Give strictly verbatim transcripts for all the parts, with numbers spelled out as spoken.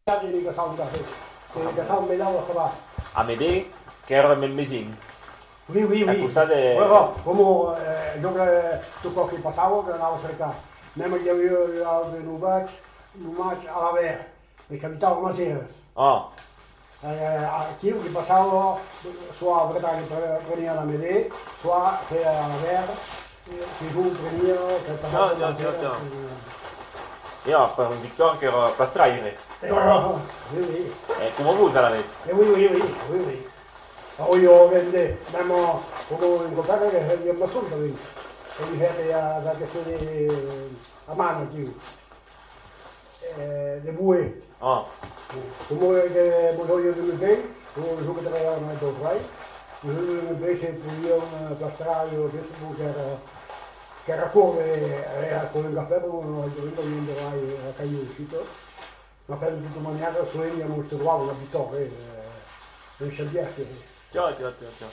Sabi que caçavan un cafè, que caçavan un melhau a Fabàs. A Medé, qu'èra mèn vesin. Oui, oui, oui. A costat de... Ouais, ouais, coma, eh, donc, eh, tot còp que passava, que anava cercar. Mèma i aviá un autre nomat, nomat Alabèrt, mès qu'abitava a Maseras. Ah. Eh, aquiu que passava, soit a Bretanha pre-, preniá a Medé, soit per Alabèrt, eh, que jo preniá per... Tiens, tiens, tiens, tiens. E ò, per un Victor qu'èra plastraire. E voilà, oui, oui. E coma vos, alavetz? E oui, oui, oui, oui, oui. Ah oui, ò, ben de, mèma, coma un copèr que hèt un maçon tanben. E li hèt, eh, aqueste de, a man aquiu. Eh, de boer. Ah. Coma que vos aviá de me veir, coma jo que trabalhava en aquel trai, jo de me veir se podiam, eh, plastrar, jo, aqueste, bon, qu'èra, qu'èra cort, eh, èra cort un cafè, bon, non, jo, non, non, de rai, la caia, aicí, tot. Mès enfin, de tota manièra, soent ja mos trobàvem a Victor, eh, eh, en Xavièr, que... Tiò, tiò, tiò, tiò.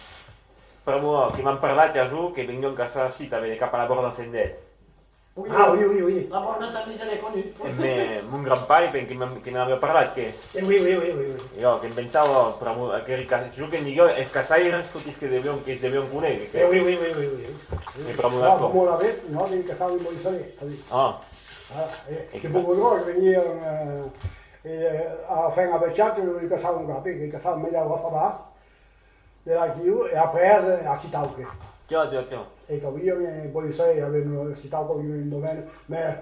Pr'amor que m'an parlat a jo que venián caçar ací, tanben, cap a la Bòrda Sendèt. Oui, ah, oui, oui, oui. La Bòrda Sendèt, je l'ai connue. Mès mon grand-pair, ben, que m'an, que m'aviá parlat, que... Eh, oui, oui, oui, oui, oui. E ò, que'm pensava, pr'amor, aqueri ca-, jo que'm diguiá, es caçaires, totis que devián, que's devián conéisser, que... Eh, oui, oui, oui, oui, oui. E pr'amor d'aquò. Non, coma la vez, non, de caçar un boissolet, t'as dit. Ah. Ah, eh, e que Bobo Drol veniá, eh, eh, a fin a Bechat, que caçava un cap, que caçava un melhau a Fabàs, de l'aquiu, e après, eh, a Citau, que. Tiò, tiò, tiò. E qu'aviam, eh, pòt èsser, aviam, eh, Citau, qu'aviam un domèni, mès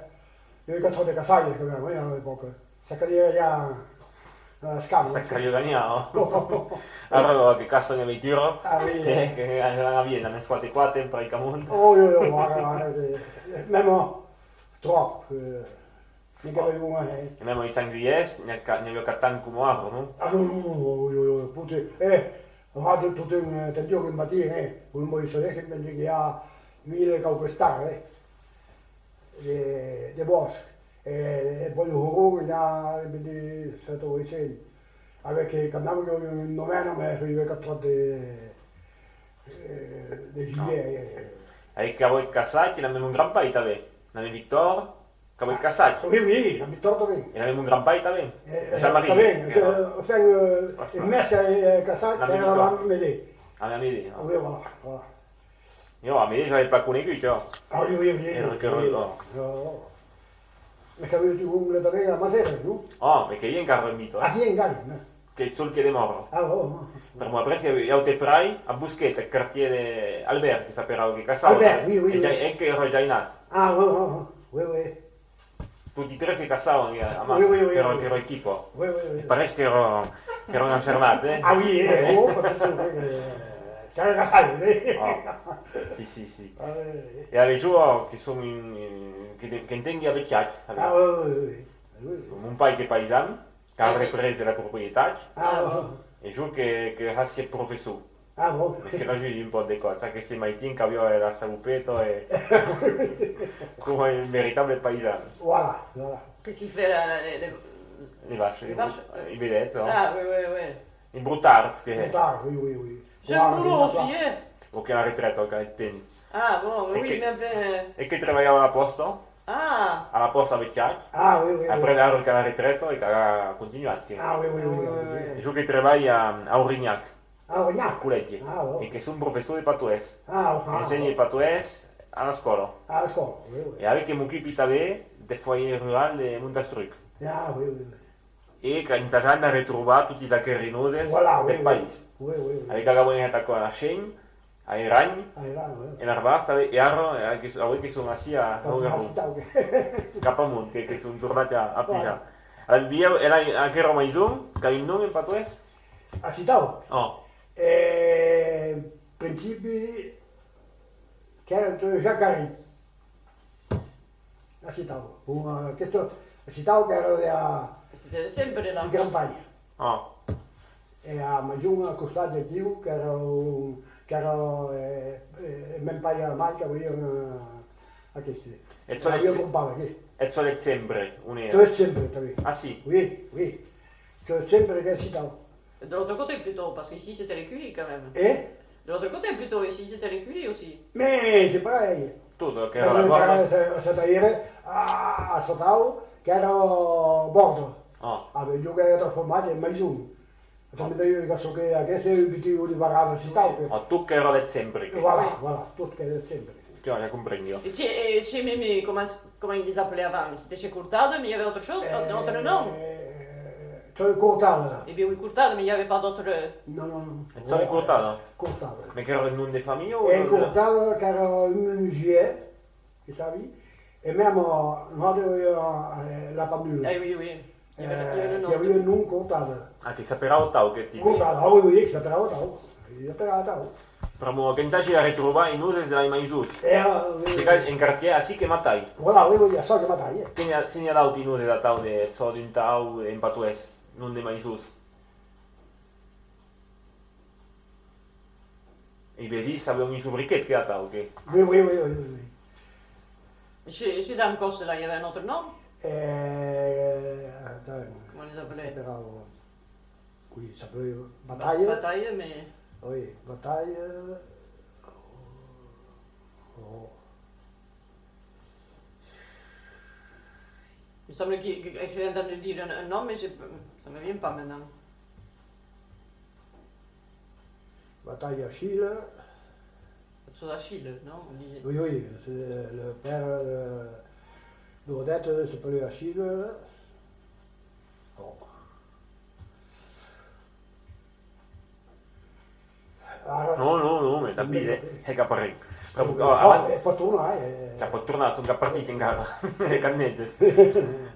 i aviá quatre de caçaires, quand même, eh, a l'epòca. Ça caliá ganhar, eh, las camas. Ça caliá ganhar, ò. Ara, ò, que caçan en veitura, ah, oui, que, que, que n'avián, amb esquat e quate, praticament. Oh, io, io, ara, ara, que, mèma, tròp, eh, N'i a que avèvan, eh. E mèma los sanglièrs, n'i a ca-, n'i aviá cap tant coma ara, non? Ah, non, non, oi, oi, oi, pute, eh, ara de tot un, eh, te'n digo que matin, eh, un boissolet que pensi que i a mila e quauques hectares, eh, de, de bòsc. E, e puèi lo horon, i a, pensi, sèt o uèit cents. Avec, eh, quand même, un domèni, mès i aviá cap tròp de, eh, de gibièr, eh. Avec qu'avètz caçat, que n'avèm un grand-pair tanben, n'avèm Victor, Qu'avètz caçat? Oui, oui, la Victor tanben. E n'avèm un grand-pair tanben. Eh, Jean-Marie, tanben, que, enfin, eh, mès que, eh, caçat, qu'èra a Medé. A Medé, non? Oui, voilà, voilà. Io, a Medé, j'avais pas conegut, io. Ah, oui, oui, oui, oui, oui. Mès qu'avètz un oncle tanben a Maseras, non? Oh, mès que i a encara un mito, eh? Aquí encara, non? Que sol que demòra. Ah, ò, ò, ò. Pr'amor après que i a aute frai, a Bosquet, eth quartièr de Albert, que s'aperava, que caçava. Albert, oui, oui, oui. E qu'èra ja ainat. Ah, ò, ò, ò, oui, oui. Toti tres que caçavan, eh, amassa, oui, oui, oui, qu'èra, oui, qu'èra equipa. Oui, oui, oui. E pareis qu'èra, qu'èra un afernat, eh? Ah, oui, eh, ò, pas du tout, eh, qu'èra caçaire, eh? Ah, si, si, si. Ah, oui, oui. E alavetz, ò, que son un, eh, que te-, qu'entengui a Bechat, alavetz. Ah, oui, oui, oui, oui. Oui, oui. Mon pair qu'ei paisan, qu'a représ la proprietat, ah, ò, e jo que, que hèssi professor. Ah, bon. Mès que l'ajudi un pauc de còps, aqueste maitin qu'aviá la salopeta e coma un veritable paisan. Voilà, voilà. Qu'est-ce qu'il fait là, là, les, les... Les vaches, les vaches, euh, les vedettes, non? Ah, oui, oui, oui. Les broutards, que... Broutards, oui, oui, oui. C'est un boulot aussi, hein. O que la retreta, o que ten. Ah, bon, oui, mais enfin, euh... E que trabalhava a la pòsta. Ah. A la pòsta a Bechat. Ah, oui, oui, oui. Après, ara qu'a la retreta e qu'a continuat, que... Ah, oui, oui, oui, oui, oui. Jo que trabalhi a, a Aurignac. Ah, Aurignac. Al collègi. Ah, bon. E que son professor de patoès. Ah, ah, bon. Ensenhi patoès a l'escòla. A l'escòla, oui, oui. E avec que m'ocupi tanben de foyer rural de Montastruc. Ah, oui, oui, oui. E qu'ensajam de retrobar totis aqueri nòses del país. Voilà, oui, oui. Oui, oui, oui. Avec qu'avem hèt aquò a La Chenha, a Eragn, a Eragn, oui, en Arbàs tanben, e ara, eh, que, aué que son ací a Haugaron. Cap amont, que, que son tornats a, a pujar. Voilà. Ara, dilhèu, e la, aquera maison, qu'a un nom en patoès? A Citau? Oh. Eh, principi, qu'èra entre Jacarin. A Citau. Bon, eh, aquesta, a Citau qu'èra de a... C'était sempre là. De grand-pair. Ah. E a Majon, a costat d'aquiu, qu'èra un, qu'èra, eh, eh, mèn pair e mai qu'avián, eh, aqueste. Eth solèt se-, eth solèt sempre, on èra? Tot sempre, tanben. Ah, si? Oui, oui. Tot sempre qu'èra a Citau. De l'autre côté plutôt, parce qu'ici c'était l'écurie quand même. Eh? De l'autre côté plutôt, ici c'était l'écurie aussi. Mais c'est pareil. Tot, qu'èra la bòrda. Cette arrière, a, a Citau, qu'èra bòrda. Ah. Ah, ben, jo qu'èra transformat en maison. Atau, me dèi, que çò que aqueste, un petit de barrada, si tau, que... Ah, tot qu'èra de sempre, que... Voilà, voilà, tot qu'èra de sempre. Tiens, ja comprenc, jo. E che, e che meme, comment, comment ils appelaient avant? C'était chez Courtade, mais il y avait autre chose, un autre nom? Euh, Cortada. Eh bien oui, Courtade, mais il y avait pas d'autre... Non, non, non. Eth çò de Cortada? Cortada. Mais qu'èra un nom de familha o... E Cortada, qu'èra un menusièr, que sabi, e mème, eh, nosautres, eh, la Pendula. Eh oui, oui. Il y avait, il y avait le nom. Qui aviá un nom Cortada. Ah, que s'aperava atau, que tipe. Cortada, ah oui, oui, que s'aperava atau. Que s'aperava atau. Pr'amor, que'n sagi de retrobar en noses de las maisons. Eh, ah, oui, oui. Se cal en quartièr, ací que matai. Voilà, oui, oui, açò que matai, eh. Que n'i a, se n'i a d'auti noses atau de, çò d'un tau, en patoès, nom de maisons. E vesins sabián un sobriquet que atau, que? Oui, oui, oui, oui, oui, oui. Chez, chez Dancos, là, il y avait un autre nom? Eh, attends. Comment ils appelaient? S'aperava. Oui, s'aperava Bataille. Ba-, Bataille, mais... Oui, Bataille. Oh. Il me semble que, que, que j'ai entendu dire un, un nom, mais je, ça me vient pas maintenant. Bataille Achille. C'est Achille, non? On disait. Oui, oui, c'est le père de, d'Odette, s'appelait Achille. Bon. Ara... Non, non, non, mais tant pis, eh, hè cap arren. Pr'amor que, oh, avant, eh, pòt tornar, eh. Ja pòt tornar, son cap partit encara. Cap netes.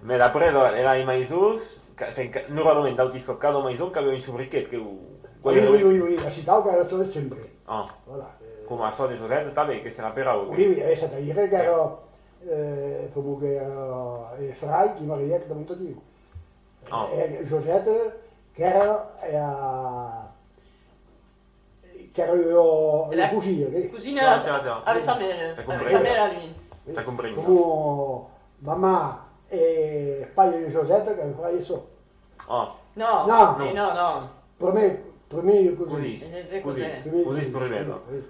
Mais après, eh, las maisons, que, enfin, que, normalament, d'autis còps, cada maison qu'aviá un sobriquet, que... Oui, oui, oui, oui, ací tau qu'èra tot de sempre. Ah. Voilà, eh. Coma açò de Josette tanben, que se n'aperava. Oui, oui, eh, c'est-à-dire qu'èra, eh, pr'amor qu'èra, eh, Fray qui marièc de Montatiu. Ah. E Josette, qu'èra, eh, qu'èra ua, ua cosina, que... Cosina avec sa mère, avec sa mère à lui. Oui. Coma mamà e pair de Josette, qu'èran fraires e sòrs. Ah. Non, non, non. Prumèr, prumèr cosins. Cosins, cosins prumèr, non? Oui, oui.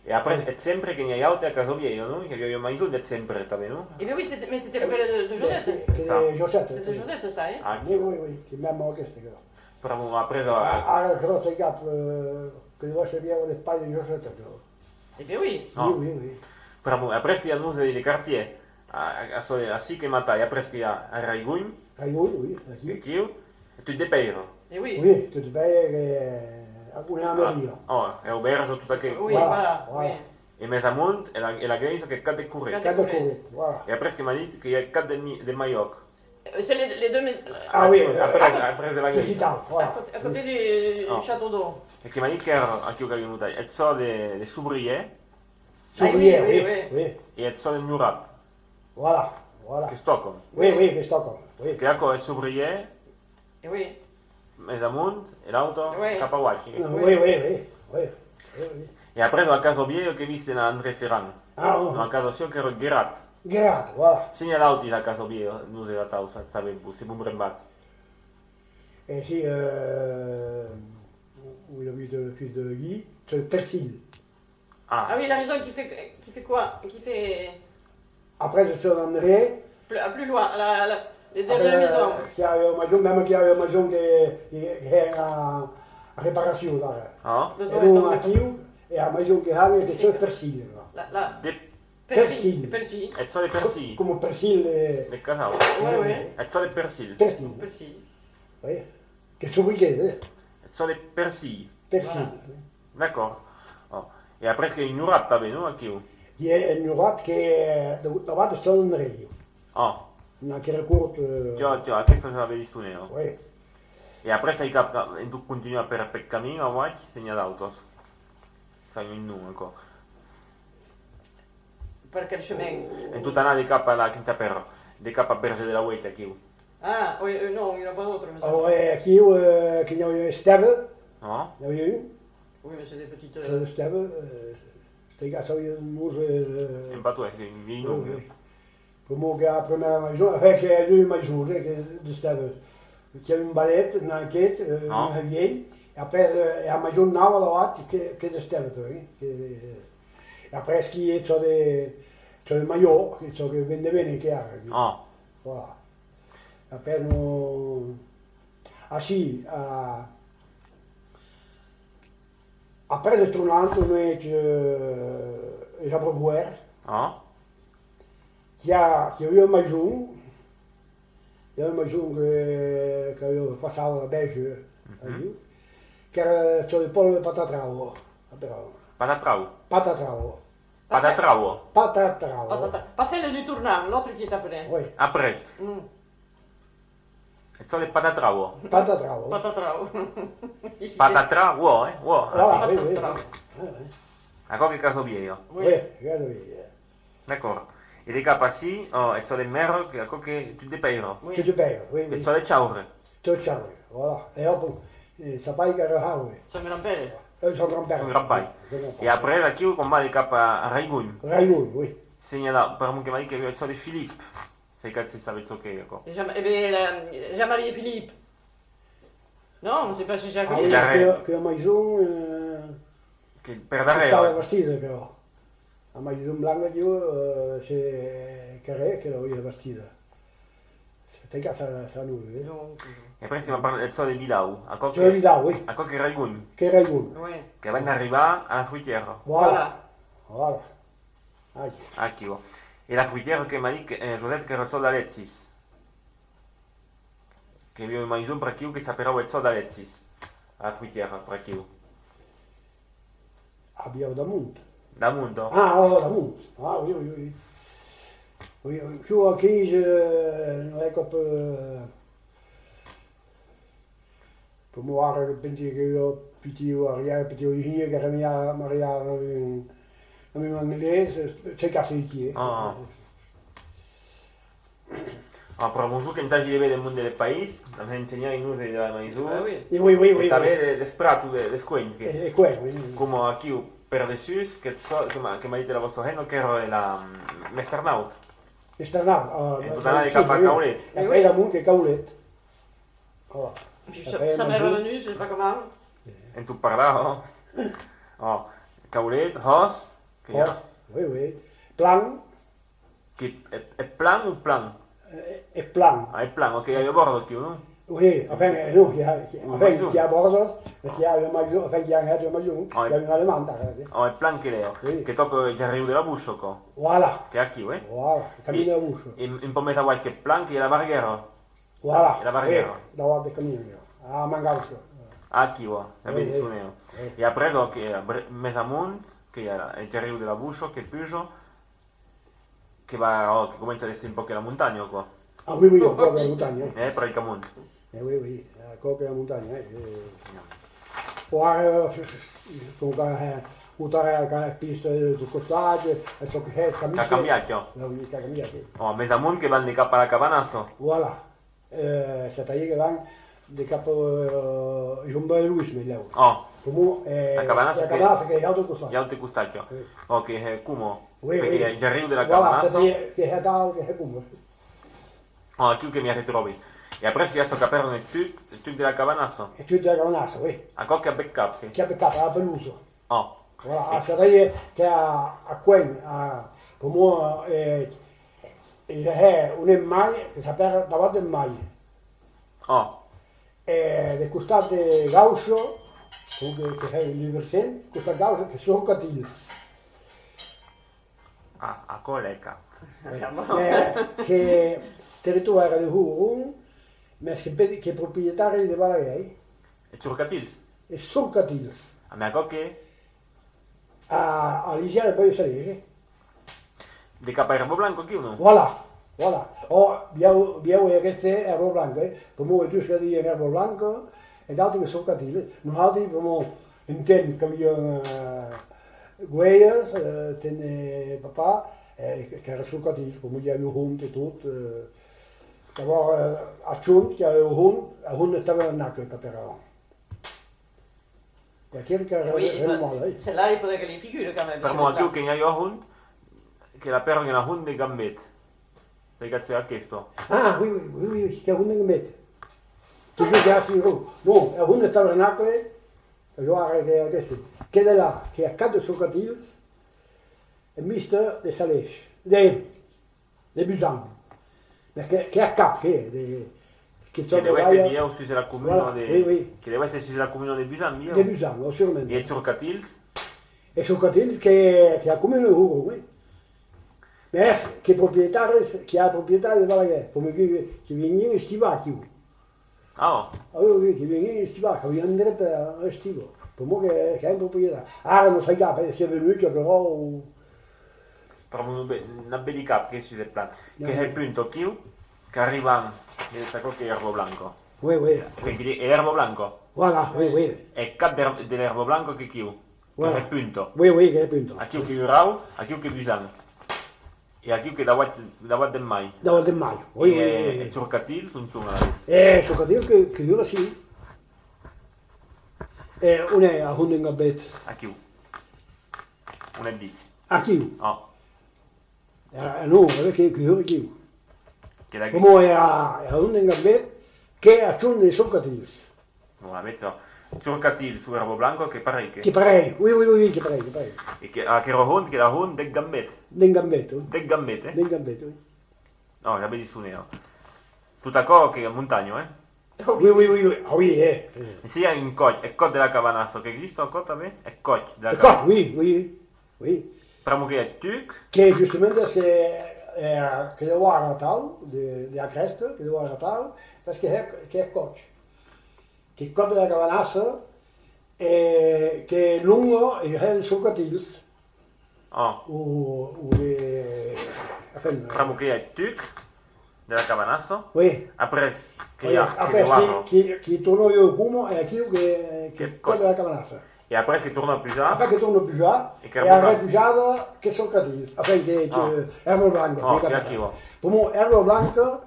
E après, eth Sempre que n'i a auti a Casa Vielha, non? Que i aviá ua maison d'eth Sempre tanben, non? Eh bien oui, c'était, mais c'était près de, de Josette. C'était Josette. C'était Josette, ça, hein? Ah, oui, oui, oui, que mème aquesta, que... Pr'amor après... Ara, que non sai cap, eh, que deu èsser bien de pair de Josette, aquò. Eh bien oui. Oui, oui, oui. Pr'amor après que i a noses de quartièr, a, a, ací que matai, après que i a a Raigon. Raigon, oui, aquí. Aquiu, e Tot de Pèira. Eh oui. Oui, Tot de Pèira, que, a una mèria. Oh, e Aubèrja, tot aqueth. Oui, voilà, oui. E mès amont, e la, e la glèisa qu'ei Cap de Corret. Cap de Corret, voilà. E après que m'a dit que i a Cap de Mi-, de Maiòc. Euh, c'est les, les deux mais-, ah oui, après, après de la glèisa. À côté, à côté du, du château d'eau. E que m'a dit qu'èra, aquiu qu'aviá notat, eth çò de, de Sobrièr. Sobrièr, oui, oui. E eth çò de Nhorat. Voilà, voilà. Qu'es tòcon. Oui, oui, qu'es tòcon, oui. Que aquò es Sobrièr. E oui. Mès amont, e l'auta cap a Uach. Oui, oui, oui, oui. E après, la Casa Vielha que viste a André Ferrand. Ah, oh. La casa sieu qu'èra Guerat. Guerat, voilà. Se n'i a d'autis a Casa Vielha, noses atau, sa-, sabetz-vos, se vos brembatz. E si, euh, où il habite le fils de Guy, c'est Persil. Ah. Ah oui, la maison qui fait, qui fait quoi? Qui fait... Après, c'est Saint-André. Plus, à plus loin, la, la, les dernières maisons. Après, euh, qu'i a ua maison, mème qu'i a ua maison que, que, qu'èra en, en reparacion, ara. Ah. E non aquiu, e la maison que an, que c'est Persil, quoi. La, la. De Persil. Persil. Eth çò de Persil. Coma Persil, eh. De Casau. Oui, oui. Eth çò de Persil. Persil. Persil. Oui. Que sobriquet, eh. Eth çò de Persil. Persil. Voilà. D'acòrd. Oh. E après que Enhorat tanben, non, aquiu? I a Enhorat que, eh, de, davant de Saint-André. Ah. N'a que recort, eh. Tiò, tiò, aquesta se la vedi soner, oh. Oui. E après, sai cap, cap, en tot continuar per, per camin, a Uach, se n'i a d'autas. Sai un nom, aquò. Per quel chemin? En tot anar de cap a la Quinta Perra, de cap a Berger de la Ueca, aquiu. Ah, oui, euh, non, il y en a pas d'autres, mais... Oh, e aquiu, eh, que n'i aviá Estève. Ah. N'i aviá un. Oui, mais c'est des petites, euh... Estève, eh, c'était grâce à un mur, eh... En patoès, un vieil nom. Oui, oui. Pr'amor que la prumèra maison, enfin, que i a duas maisons, eh, que d'Estève. Qu'i a un valet, n'aqueth, eh, un vièlh, e après, eh, e la maison nòva davant, que, que d'Estève, eh, que, e après, qui es çò de, çò de Maiò, que çò que ven de véner, que ara, que... Ah. Voilà. Après, non, ah, si, a, après de tornar, tornèc, eh, es a Broguèr. Ah. Qu'i a, qu'i aviá un maison, i aviá un maison que, qu'aviá passat la bèja, aquiu, qu'èra tot de Paul Patatrau, aperavan. Patatrau. Patatrau. Patatrau. Patatrau. Patata-, pas celle du tournant, l'autre qui est après. Oui. Après. Mm. Eth sò de Patatrau. Patatrau. Patatrau. Patatrau, eh? Voilà, oui, oui, oui. Patatrau. Ouais, ouais. Aquò que Casa Vielha. Oui. Oui, Casa Vielha. D'acòrd. E de cap ací, ò, eth sò de Mèrra, que aquò que tot de Pèira. Oui. Tot de Pèira, oui, oui. Eth sò de Chaure. Tot Chaure, voilà. E òp, eh, sa pair qu'èra Jaure. Son grand-père. Eh, son grand-père. Son grand-pair. Son grand-pair. E après, aquiu, quan va de cap a, a Raigon. Raigon, oui. Senhor, pr'amor que m'a dit que eth sò de Philippe. Sai cap se sabetz çò qu'ei, aquò. Jean, eh ben, la, Jean-Marie et Philippe. Non, c'est pas chez Jacques. Ah oui, que, que la maison, eh, que per darrèr, qu'estava bastida, aquò. La maison blanca, diu, eh, se carrèr que l'auria bastida. Tanca sa, sa nòva, eh. Non, non. E après que m'a parlat eth sò de Vidau, aquò que... Vidau, oui. Aquò que Raigon. Que Raigon. Oui. Que van arribar a la Fruitièra. Voilà. Voilà. Voilà. Ai. Aquiu. E la Fruitièra que m'a dit que, eh, Josèp, qu'èra eth sò d'Alexis. Que i aviá un maison per aquiu que s'aperava eth sò d'Alexis. A la Fruitièra, per aquiu. Aviá d'amont. D'amont, ò. Ah, ò, d'amont. Ah, oui, oui, oui. Oui, oui. Jo aquí, je, non è cap, eh, Pr'amor ara que pensi que ua pitiu arrière, pitiu hia, qu'èra mariada, mariada amb un, amb un anglés, sai cap se qui ei. Ah. Ah, pr'amor jo que m'agradi de véder eth monde deth país, tanben ensenhar-nos de la maison, ah, oui. E oui, oui, oui, e tanben de, des prats o de, des coenhs, que, e, e coenhs, oui, oui. Coma aquiu per dessús, que, que m'a, que m'a dit la vòsta hemna, qu'èra de la, mm, Mesternaut. Mesternaut, ah, en tot anar de cap a Caulet. E après, amont que Caulet. Ò. Sa, sa mèra venut, je sais pas comment. En tot parlar, ò. Ò, Caulet, Hòs, que i a. Hòs, oui, oui. Plan. Que, e, e Plan o Plan? E, e Plan. Ah, e Plan, ok, i a bòrd aquiu, non? Oui, enfin, eh, non, i a, enfin, i a bòrd, mès i a un maison, enfin, i a un maison, i a un alemand, ara, eh. Ò, e Plan que l'ei, ò. Oui. Que tòca Jarriu de la Bocha, aquò. Voilà. Qu'ei aquiu, eh? Voilà, camin de la Bocha. E, e un pauc mès abaix que Plan, que i a la Barguèra. Voilà. E la Barguèra. Oui, davant de camin, a Mangaus. Aquiu, ò, tanben, oui, sonèu. Oui. E après, donc, eh, bre-, mès amont, que i a eth Jarriu de la Bocha, que puja, que va, ò, que comença a èsser un pauc la montanha, aquò. Ah, oui, oui, un pauc la montanha, eh. Eh, praticament. Eh, oui, oui, aquò qu'ei la montanha, eh. O ara, eh, donc, eh, o ara, eh, pista de costat, eh, çò que hès, camisa. Qu'a cambiat, jo. Ah, oui, qu'a cambiat, eh. Ò, mès amont que van de cap a la Cabanassa. Voilà. Eh, c'est-à-dire que van de cap, eh, Joan Bèl Luis, mès lèu. Ò. Coma, eh, la Cabanassa, la Cabanassa qu'ei a l'autre costat. A l'autre costat, jo. Oui. Ò, que hè coma. Oui, oui. Perque ja arriu de la Cabanassa. Voilà, c'est-à-dire que hè tal, que hè coma. Ò, aquiu que m'i arretròbi. E après, que i a çò qu'apèran eth tuc, eth tuc de la Cabanassa. Eth tuc de la Cabanassa, oui. Aquò qu'i a peth cap, que? Qu'i a peth cap, a la pelosa. Ò. Voilà, c'est-à-dire que a, a coen, a, coma, eh, i a un en mai, que s'apèra davant en mai. Ò. E de costat de gaucha, donc, que hè un diversent, costat gaucha, que son Catils. Ah, aquò l'è cap. Oui. Mès que territori èra de Horon, mès que pe-, que proprietari de Balaguèr. E Surcatils? E Surcatils. Ah, mès aquò que? A, a lisièra de Boisalege. De cap a Èrba Blanca, aquiu, non? Voilà, voilà. Ò, bieu, bieu, e aqueste Èrba Blanca, eh. Pr'amor, e dus que dien Èrba Blanca, e d'autres que Surcatils. Nosauti, pr'amor, en temps qu'aviam, eh, guelhas, eh, ten de papà, eh, qu'èra Surcatils, pr'amor i aviá hont e tot, eh. D'abòrd, eh, a Chont, qu'i aviá hont, a hont de Tabernacle, qu'apèravan. E aquel qu'èra renomada, eh. Celle-là, il faudrait qu'elle y figure quand même. Pr'amor aquiu que n'i a ua hont, que l'apèran la hont de Gambet. Sai cap se aquesta. Ah, oui, oui, oui, oui, oui, qu'ei hont de Gambet. Que jo ja figuro. Non, la hont de Tabernacle, que jo ara que aquesta. Que de là, que a cap de Surcatils, en vista de Salèis, de, de Busan. Perque qu'ei ath cap, que, de, que Que deu èsser, bilhèu, sus la comuna de, que deu èsser sus la comuna de Busan, bilhèu. De Busan, ò, surement. E eth Surcatilhs? Eth Surcatilhs que, que a comuna de Horon, oui. Mès que proprietaris, que a proprietari de Balaguèr, coma que, que venien estivar aquiu. Ah, ò. Ah oui, oui, que venien estivar, qu'avian dret a, a estivar. Pr'amor que, qu'èran proprietaris. Ara non sai cap, eh, se venut aquerò o... Pr'amor non ve-, non vedi cap que sus eth plan. Que hè punta aquiu, qu'arriban, e aquò qu'ei Erva Blanca. Oui, oui. Enfin, que di, e Erva Blanca. Voilà, oui, oui. E cap de, de l'Erva Blanca qu'ei aquiu. Voilà. Que hè punta. Oui, oui, que hè punta. Aquiu qu'ei Urau, aquiu qu'ei Busan. E aquiu qu'ei dauat, dauat d'en mai. Dauat d'en mai, oui, oui, oui, oui. E Surcatilhs, on son alavetz? E Surcatilhs que, que dura, si. E on ei, a hont d'en Gambet? Aquiu. On ètz dit? Aquiu. Ah. E, non, e que, que dura aquiu. Que d'aquí. Coma era, era hont d'en Gambet, que a hont de Surcatilhs. Voilà, vetz, Surcatilhs o Erva Blanca, que parelh, que... Que parelh, oui, oui, oui, oui, que parelh, que parelh. E que, aquera hont, qu'ei la hont d'en Gambet. D'en Gambet, oui. D'en Gambet, eh? D'en Gambet, oui. Oh, ja vedi sonera. Tot aquò qu'ei montanha, eh? Oui, oui, oui, oui. Ah oui, eh. E si i a un còth, eth còth de la Cabanassa, qu'existe aquò tanben? Eth còth de la Cabanassa. Eth còth, oui, oui, oui. Oui. Pr'amor qu'ei eth tuc. Que justament es que, eh, que deu har atau, de, de la crèsta, que deu har atau, perque hè, qu'ei còth. Qu'ei còth de la Cabanassa, e qu'ei longa, e hè de Surcatilhs. Ah. O, o de, enfin, eh. Pr'amor que i a eth tuc de la Cabanassa. Oui. Après, que i a, que... Après, que, que, que torna viure coma, e aquiu que, que còth de la Cabanassa. E après que torna pujar. Après que torna pujar, e a repujada que Surcatilhs. Enfin, que, que Erva Blanca. Ah, que aquiu. Pr'amor Erva Blanca,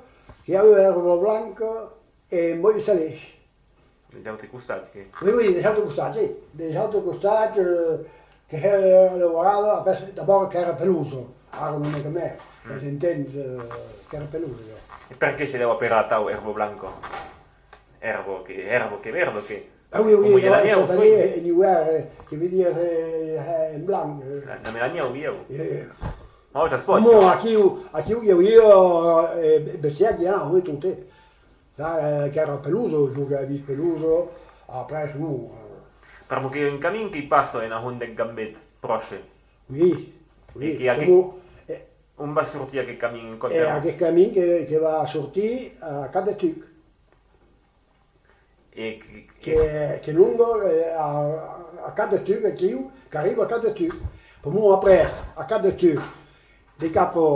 que i a Erva Blanca, e Emboi Salèish. Deth aute costat, que... Oui, oui, deth aute costat, si. Deth aute costat, eh, que hè laurada, après, d'abòrd qu'èra pelosa, ara non ei que mès, en aqueth temps, eh, qu'èra pelosa, jo. E perqué se deu aperar atau Erva Blanca? Erva, que, erva, que merda, que... Ah oui, oui, coma i a la nèu, en ivèrn, eh, que vedias, eh, eh, en blanc, eh. La, la melania, o bilhèu. Eh, oh, ja es pòt, coma aquiu, aquiu i auia, eh, bestiar, i anava, tot, eh. Ça, eh, qu'èra pelosa, jo qu'èi vist pelosa, après, non, eh. Pr'amor que i a un camin qui passa ena hont d'en Gambet, pròche. Oui, oui. E que aqueth, coma, eh, on va sortir aqueth camin, en còth de... E aqueth camin que, que va sortir a Cap de Tuc. E que, que, que longa, eh, a, a Cap de Tuc, aquiu, qu'arriba a Cap de Tuc. Pr'amor après, a Cap de Tuc, de cap a,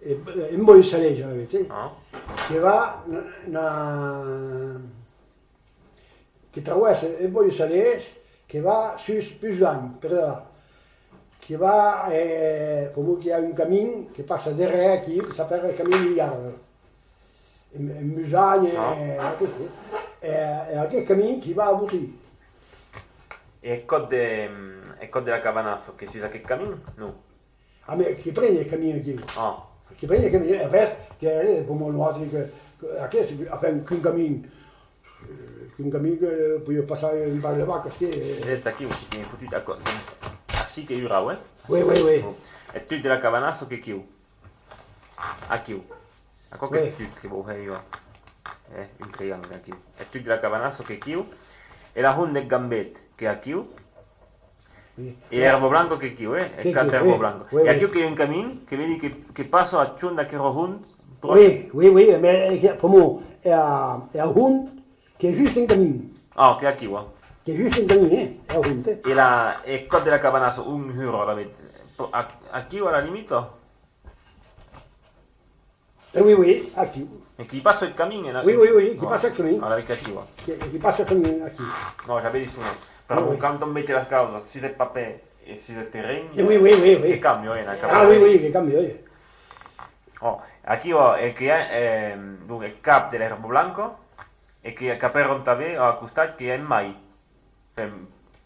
eh, Emboi Salèish, alavetz, eh, que va na, na, que travèrsa Emboi Salèish, que va sus Busan, per delà. Que va, eh, coma qu'i a un camin que passa darrèr aquiu, que s'apèra eth camin Milhard. En, en Busan, eh, aqueth, eh, e aqueth camin qui va a Botin. E eth còth de, eth còth de la Cabanassa, qu'ei sus aqueth camin? Non. Ah, mès que pren eth camin aquiu. Ah. Que pren eth camin, e après, que, eh, coma lo autre que, que, aqueth, enfin, qu'un camin, eh, qu'un camin que podiá passar un parelh de vacas, que, eh. Ves aquiu, que tien fotut aquò. Ací qu'ei Urau, eh? Oui, oui, oui. Bon. Eth tuc de la Cabanassa qu'ei aquiu. Aquiu. Aquò qu'ei eth tuc que vau hèr jo. Eh, un triangle aquiu. Eth tuc de la Cabanassa qu'ei aquiu. E la hont d'en Gambet qu'ei aquiu. Oui. E Erva Blanca qu'ei aquiu, eh? Eth cap d'Erva Blanca. Oui, oui. E aquiu qu'ei un camin que vedi que, que passa ath hont d'aquera hont. Oui, oui, oui, mès, eh, que, pr'amor, e a, e a hont, qu'ei just en camin. Ah, qu'ei aquiu, eh? Qu'ei just en camin, eh? E a hont, eh? E la, e eth còth de la Cabanassa, on hura, alavetz? A, aquiu, a la limita? Eh oui, oui, aquiu. E qui passa eth camin, en... Oui, oui, oui, qui passa eth camin. Alavetz aquiu, eh? Qui, qui passa eth camin aquiu. Non, ja vedi, non. Pr'amor, quand on mete las causas sus eth papèr e sus eth terren, eh, oui, oui, oui, oui, que cambia, eh, la... Ah oui, oui, que cambia, oui. Oh, aquiu, eh, que i a, eh, donc, eth cap de l'Erva Blanca, e que, qu'apèran tanben a costat que i a en mai. Enfin,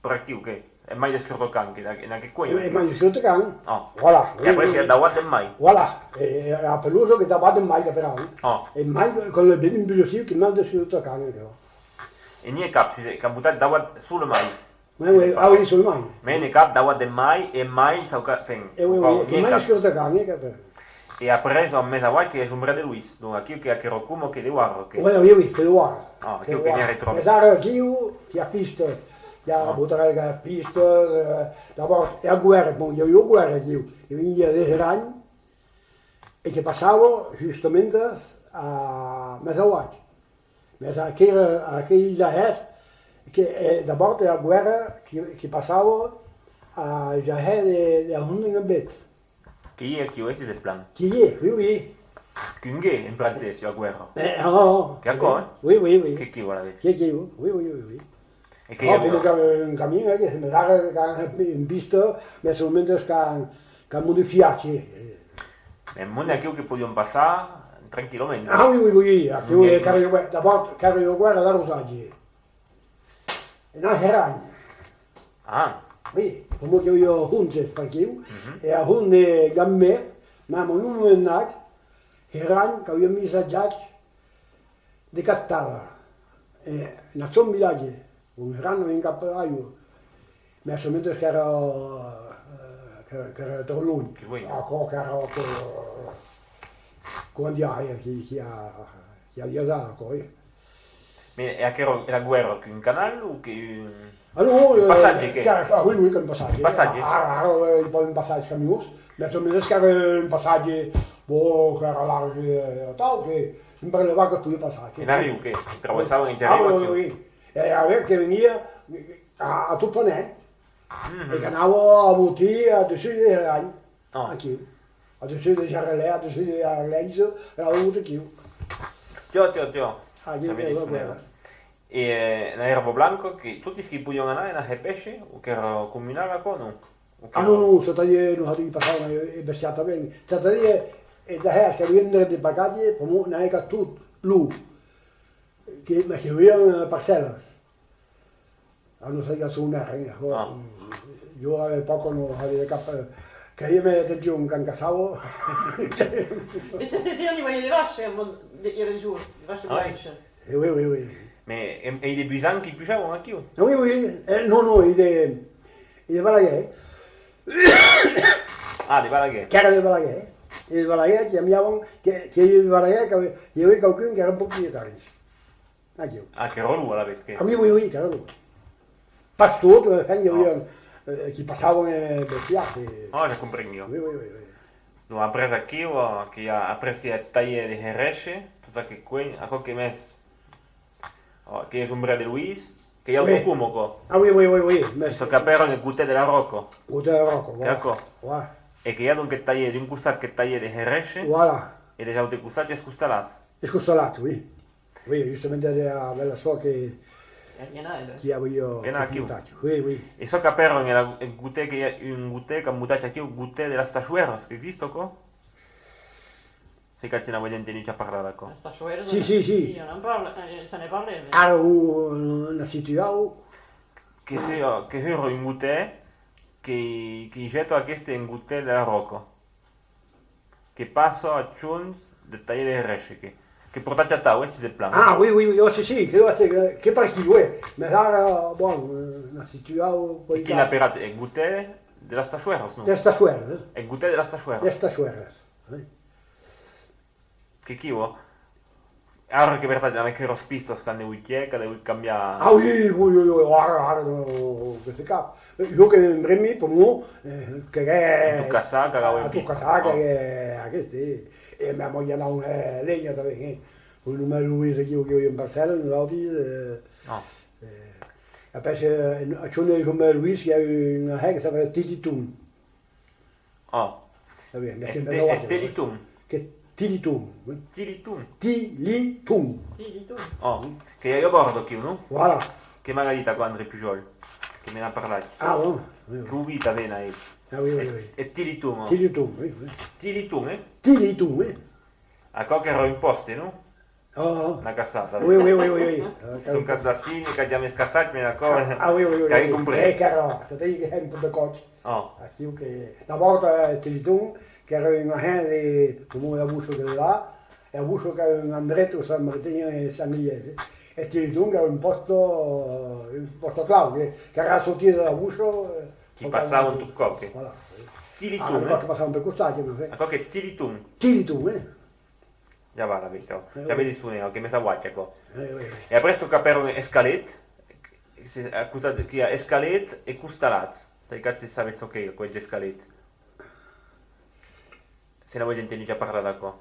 per aquiu, que? En mai d'Escurtacan, que en aqueth coin. En mai d'Escurtacan. Ah. Voilà. E après, que i a dauat d'en mai. Voilà. E, e a pelosa que dauat d'en mai, qu'apèran. Ah. En mai, quan le vent un buleciu, que mai d'Escurtacan, aquò. E n'i a cap, qu'an botat dauat sus le mai. Oui, oui, ah oui, sus le mai. Mès n'i a cap dauat d'en mai, en mai, çò que, enfin, e oui, oui, que mai d'Escurtacan, eh, qu'apèran. E après, en mès avall, que i a Jombret de Loís. Donc, aquiu que, aquera coma que deu ara, que... Oui, oui, oui, que deu ara. Ah, aquiu que n'i a retròbes. Mès ara aquiu, i a pista, i a Botarèl que i a pista, eh, d'abòrd, e a Guèrra, bon, i aviá Guèrra aquiu, que venia de Heran, e que passava justament a mès avall. Mès aquera, aqueles jahèrs, que, eh, d'abòrd era Guèrra que, que passava a jahèr de, de Hondengabet. Que i a aquiu, esti de plan? Que i a, oui, oui. Qu'un gue en francés, la Guèrra. Eh, non, non, non. Que aquò, eh? Oui, oui, oui. Que aquiu, alavetz. Que aquiu, oui, oui, oui, oui. E que i a... Coma qu'un camin, eh, que se me daga, qu'an en pista, mès solament qu'an, qu'an modifiat, eh. En monde aquiu que podián passar tranquillament. Ah, oui, oui, oui, aquiu, eh, qu'èra, d'abòrd, qu'èra Guèrra d'arrosatge. E non, Heran. Ah. Oui, coma que i aviá hontes per aquiu, e a hont de Gambet, mès en un moment dat, Heran, qu'aviá missatjat de captada, e en aquel vilatge, on Heran non aviá cap aiga, mès solament qu'èra, eh, que, qu'èra tròp luènh. Aquò qu'èra, que, comment dire, eh, que, que a, que a viatjat, aquò, eh. Mès e aquera, era Guèrra, qu'un canal o que un... Ah non, un passatge, eh, que? Que, ah, oui, oui, qu'un passatge. Un passatge. Ara, ara, eh, i pòden passar es camions, mès solament qu'èra un passatge, bon, qu'èra large, eh, atau, que un parelh de vacas podiá passar. Que, en arriu, que traversavan interior, ah, oui, oui, oui. E aviá que venia a, a tot panèr, e qu'anava a botir a dessús de Heran, aquiu. A dessús de Jarrelèr, a dessús de Arlèisa, anava a botir aquiu. Tiò, tiò, tiò. Aquiu, que la Guèrra. E, eh, ena Èrba Blanca, que totis que i podián anar ena hèr pèisher, o qu'èra comunal aquò, non? Ah, non, non, c'est-à-dire, nosati passàvem, eh, e bestiar tanben. C'est-à-dire, es dahèrs qu'avián dret de pagatge, pr'amor n'avèn cap tot lo, que, mès que avián, eh, parcèlas. Ah, non sai a son èra, eh, aquò. Jo a l'epòca non aviá cap, eh, qu'aviam atencion quand caçava. E se te teniam de vachas, eh, de, de, de vachas blanchas. Eh, oui, oui, oui. Mès e, e de Busan que pujavan aquiu? Ah, oui, oui, eh, non, non, e de, e de Balaguèr. Ah, de Balaguèr. Qu'èra de Balaguèr, eh. E de Balaguèr, que amiavan, que, que de Balaguèr, que i aviá quauqu'un qu'èran proprietaris. Aquiu. Ah, qu'èra lo, alavetz, que... Ah, oui, oui, oui, qu'èra lo. Pas tot, enfin, i aviá, eh, qui passavan, eh, bestiar, que... Ah, ja comprengui. Oui, oui, oui, oui. Donc, après aquiu, eh, que i a, après que i a talhèr de herèche, tot aqueth coenh, aquò que mès, oh, que es Jombret de Loís, que i a auta coma, aquò. Ah, oui, oui, oui, oui, mès... Çò qu'apèran eth gotèr de la Ròca. Gotèr de la Ròca, voilà. Qu'ei aquò. Ouais. E que i a donc eth talhèr, d'un costat qu'eth talhèr de herèche, voilà, e des autes costats es costalats. Es costalats, oui. Oui, justament, era bèla çò que, qui aviá... Ena aquiu. Contat. Oui, oui. E çò qu'apèran era, eth gotèr, que i a un gotèr qu'an botat aquiu, gotèr de las Tachoèras, qu'existe aquò? Se cal se n'avètz entenut a parlar d'aquò. Las Tachoèras? Si, si, si. Si, on en parle, eh, se ne parle, mais... Ara, on, on a situau. Que se, que hura un gotèr, que, que i jeta aqueste en gotèr de la Ròca. Que passa a chons de talhèr de herèche, que, que portatz atau, eh, si de plan. Ah, oui, oui, oui, oh, si, si, que, que, que per aquí, oui. Mès ara, bon, eh, n'as situau... E quin l'aperatz? Eth gotèr de las Tachoèras, non? De las Tachoèras, eh? Eth gotèr de las Tachoèras. De las Tachoèras, oui. Que quiu, oh. Ara que vertat, damb aqueras pistas qu'an degut hèr, qu'a degut cambiar. Ah, oui, oui, oui, oui, ara, ara, non, que se cap. Eh, jo que me'n brembi, pr'amor, eh, que... A tot caçar, qu'agauen pista. A tot caçar, que, aqueste, eh, e mèma i anam, eh, lenha tanben, eh. Lo nonme Loís aquiu, que i a un parcèl, nosautis, eh, eh, après, eh, a chon de Joan Loís, i a un hèr que s'apèra Tiliton. Oh. Eth Tiliton. Que Tiliton, oui. Tiliton. Tiliton. Tiliton. Oh, que i a un bòrd aquiu, non? Voilà. Que m'ac a dit aquò André Pujol, que me n'a parlat. Ah, bon, oui, oui. Que o vei tanben, eh. Ah, oui, oui, oui. Eth Tiliton, oh. Tiliton, oui, oui. Tiliton, eh? Tiliton, oui. Aquò qu'èra un pòste, non? Oh, oh. N'a caçat, eh? Oui, oui, oui, oui, oui. Son cap d'acine, qu'a jamès caçat, mès aquò... Ah, oui, oui, oui, qu'ai comprés. Eh, qu'èra, c'est-à-dire que un peu de còp. Oh. Aquiu que, d'abòrd, eh, Tiliton, qu'èra un agent de, coma la bossa que de là, e la bossa qu'èra un endret on se martenián es sanglièrs, eh. E Tiliton qu'èra un pòste, un pòste clau, que, qu'èra sortida de la bossa, eh, qui passavan tot còp, eh. Voilà. Tiliton, aquò que passava per costat, que m'avè. Aquò que Tiliton. Tiliton, eh? Ja va, la vita. Eh, ja oui. Vedi sonar, que mès a uach, aquò. Eh, oui, oui. E après, çò qu'apèran Escalet, se, a costat, que i a Escalet e Costalats. Sai cap se sabes çò qu'ei, aquò, Escalet. Se n'avètz entendut ja parlar d'aquò.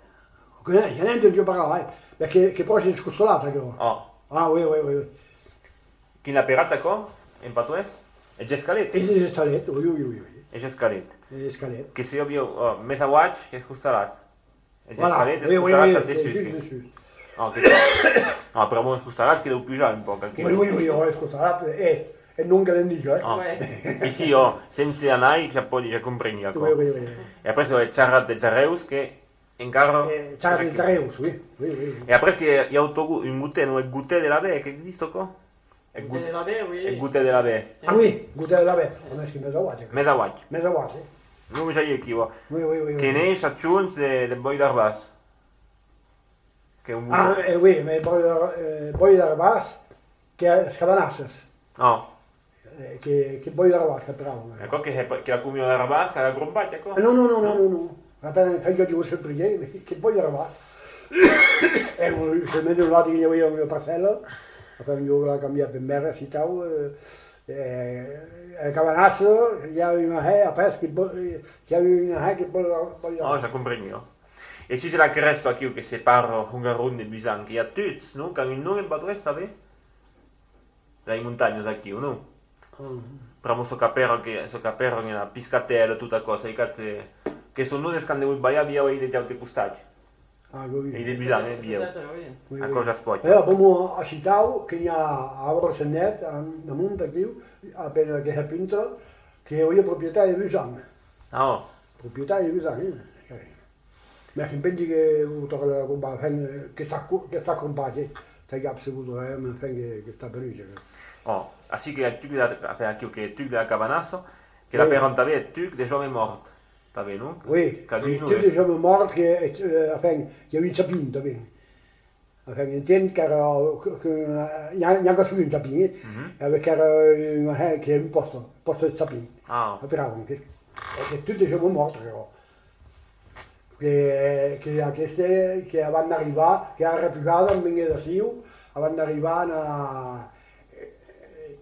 Que n'ai, ja n'ai entendut parlar, eh. Mès que, que pròche dels Costalats, aquò. Oh. Ah, oui, oui, oui, oui. Quin l'aperatz, aquò, en patoès? Es Escalet? Es Escalet, oui, oui, oui, oui. Es Escalet. Es Escalet. Que se aviá, oh, mès a uach qu'es Costalats. Es Escalet, es Costalats, dessús, dessús. Ah, que... Ah, pr'amor es Costalats que deu pujar un pauc, aquí. Oui, oui, oui, oh, es Costalats, eh, e non que l'en diga, eh. Ah. E si, oh, sense anar-i, ja pòdi, ja comprengui, aquò. Oui, oui, oui, oui. E après, oh, es Charrat dels Arreus, que encara... Eh, Charrat dels Arreus, oui, oui, oui, oui. E après que i a un, un gotèr, non? Eth gotèr de l'Avèr, qu'existe, aquò? Eth Gotèr de l'Avèr, oui. Eth Gotèr de l'Avèr. Ah oui, Gotèr de l'avèr. Mès a uach, eh. Mès a uach, eh. Non, ja i ei aquí, va. Oui, oui, oui, oui. Que neish a hons de, de Bòi d'Arbàs. Que un... Ah, eh, oui, mès Bòi d'Ar-, eh, Bòi d'Arbàs, que es Cabanasses. Ah. Eh, que, que Bòi d'Arbàs, qu'aperavan, eh. Aquò que, que la comunion d'Arbàs, qu'a la grombat, aquò? Eh, non, non, non, non, non, non. Apèran, fai que diu se prier, mès que Bòi d'Arbàs. E un, se me deu que i aviá una parcèla, apèran, jo la cambiar per mèra, si tau, eh, eh, a Cabanassa, i a una hè, après, que Bòi, eh, que i a una hè que Bòi, Bòi d'Arbàs. Oh, ja compreni, oh. E sus la crèsta aquiu que separa Hongaron de Busan, que i a tucs, non? Qu'an un nom en patoès tanben? Las montanhas aquiu, non? Pr'amor çò qu'apèran, que, çò qu'apèran era Piscatèla, tot aquò, sai cap, eh, que son noms qu'an degut balhar, via, ei de l'aute costat. Ah, oui, oui. Ei de Busan, eh, via. Peut-être, oui. Oui, oui. Aquò ja es pòt. Eh, pr'amor acitau, que n'i a a Bòrda Sent Net, en amont aquiu, a pena que hè punta, que i aviá proprietari de Busan. Ah, oh. Proprietari de Busan, eh. Mès que'm pensi que lo tornarà crompar, enfin, eh, que està co-, que està crompat, eh. Sai cap se lo tornarà, mès enfin, que, que està venut, eh. Oh, ací que i a eth tuc de la, enfin, aquiu que eth tuc de la Cabanassa, que l'apèran tanben eth tuc de Jòme Mòrt, tanben, non? Oui, eth tuc de Jòme Mòrt, que, eh, enfin, i a un chapin, tanben. Enfin, entend qu'èra, que, que, n'i a, n'i a qu'un chapin, eh? Qu'èra un, eh, que un pòste, pòste de chapin. Ah. Aperavan, que, que tuc de Jòme Mòrt, aquò. Que, que aqueste, que avant d'arribar, que a repujada, venguèt d'aciu, avant d'arribar a, eh,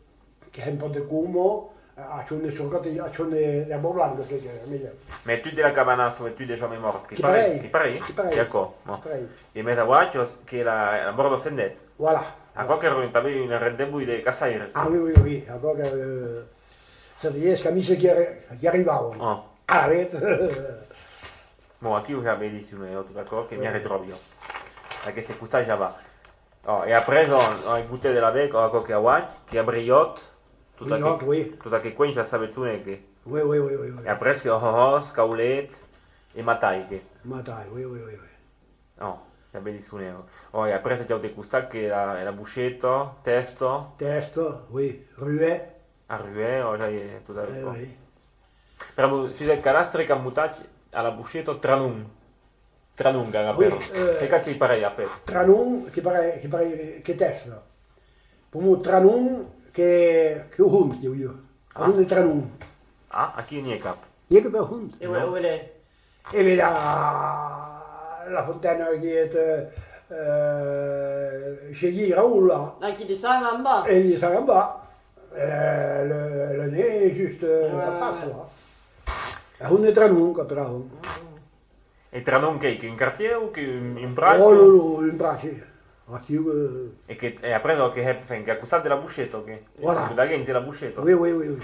que hèn pòt de Como, a, a hons de Sorgat, a hons de, d'Èrba Blanca, que, que, melhor. Mès tuc de la Cabanassa, mès tuc de Jòme Mòrt, qu'ei parelh, qu'ei parelh, eh? Qu'ei parelh. Qu'ei aquò, bon. Qu'ei parelh. E mès a uach, que la, la Bòrda Sent Net. Voilà. Aquò qu'èra tanben un rendez-vous de caçaires. Ah, oui, oui, oui, aquò que, eh, c'est-à-dire, es camises qui arri-, qui arribavan. Ah. Alavetz. Bon, aquiu ja vedi, si, tot aquò, que m'i arretròbi, jo. Aqueste costat ja va. Oh, e après, oh, oh, eth Gotèr de l'Avèr, oh, aquò que a uach, que a Briòt, tot aqueth, oui, tot aqueth coin, ja sabetz on ei, que. Oui, oui, oui, oui, oui. E après, que, oh, oh, oh, Caulet e Matai, que. Matai, oui, oui, oui, oui. Oh, ja vedi on ei. Oh, e après, eth aute costat, que la, la Bocheta, Tèsta. Tèsta, oui. Ruè. A Ruè, oh, ja i ei tot aquò. Eh, oui. Pr'amor, sus eth cadastre qu'an botat a la Bocheta Tranon. Tranon, qu'an apèrat. Oui, eh, sai cap s'ei parelh, en fait. Tranon, qu'ei parelh, qu'ei parelh que Tèsta. Pr'amor Tranon, que, que hont, que, oui. Ah. Hont de Tranon. Ah, aquí n'i a cap. N'i a cap hont. E ue, ue l'ei? E ben la, la fontaine qui est, euh, euh, chez Guy Raoult, là. Là, qui descend en bas. Et il descend en bas. Euh, le, le nez est juste, euh, en face, là. A hont de Tranon, qu'aperavan. E Tranon qu'ei, qu'ei un quartièr o qu'ei un, un prach? Oh, non, non, un prach, eh. Aquiu, eh. E que, e après, donc, que hè, enfin, qu'ei a costat de la Bocheta, o qué? Voilà. D'aguens de la Bocheta. Oui, oui, oui, oui.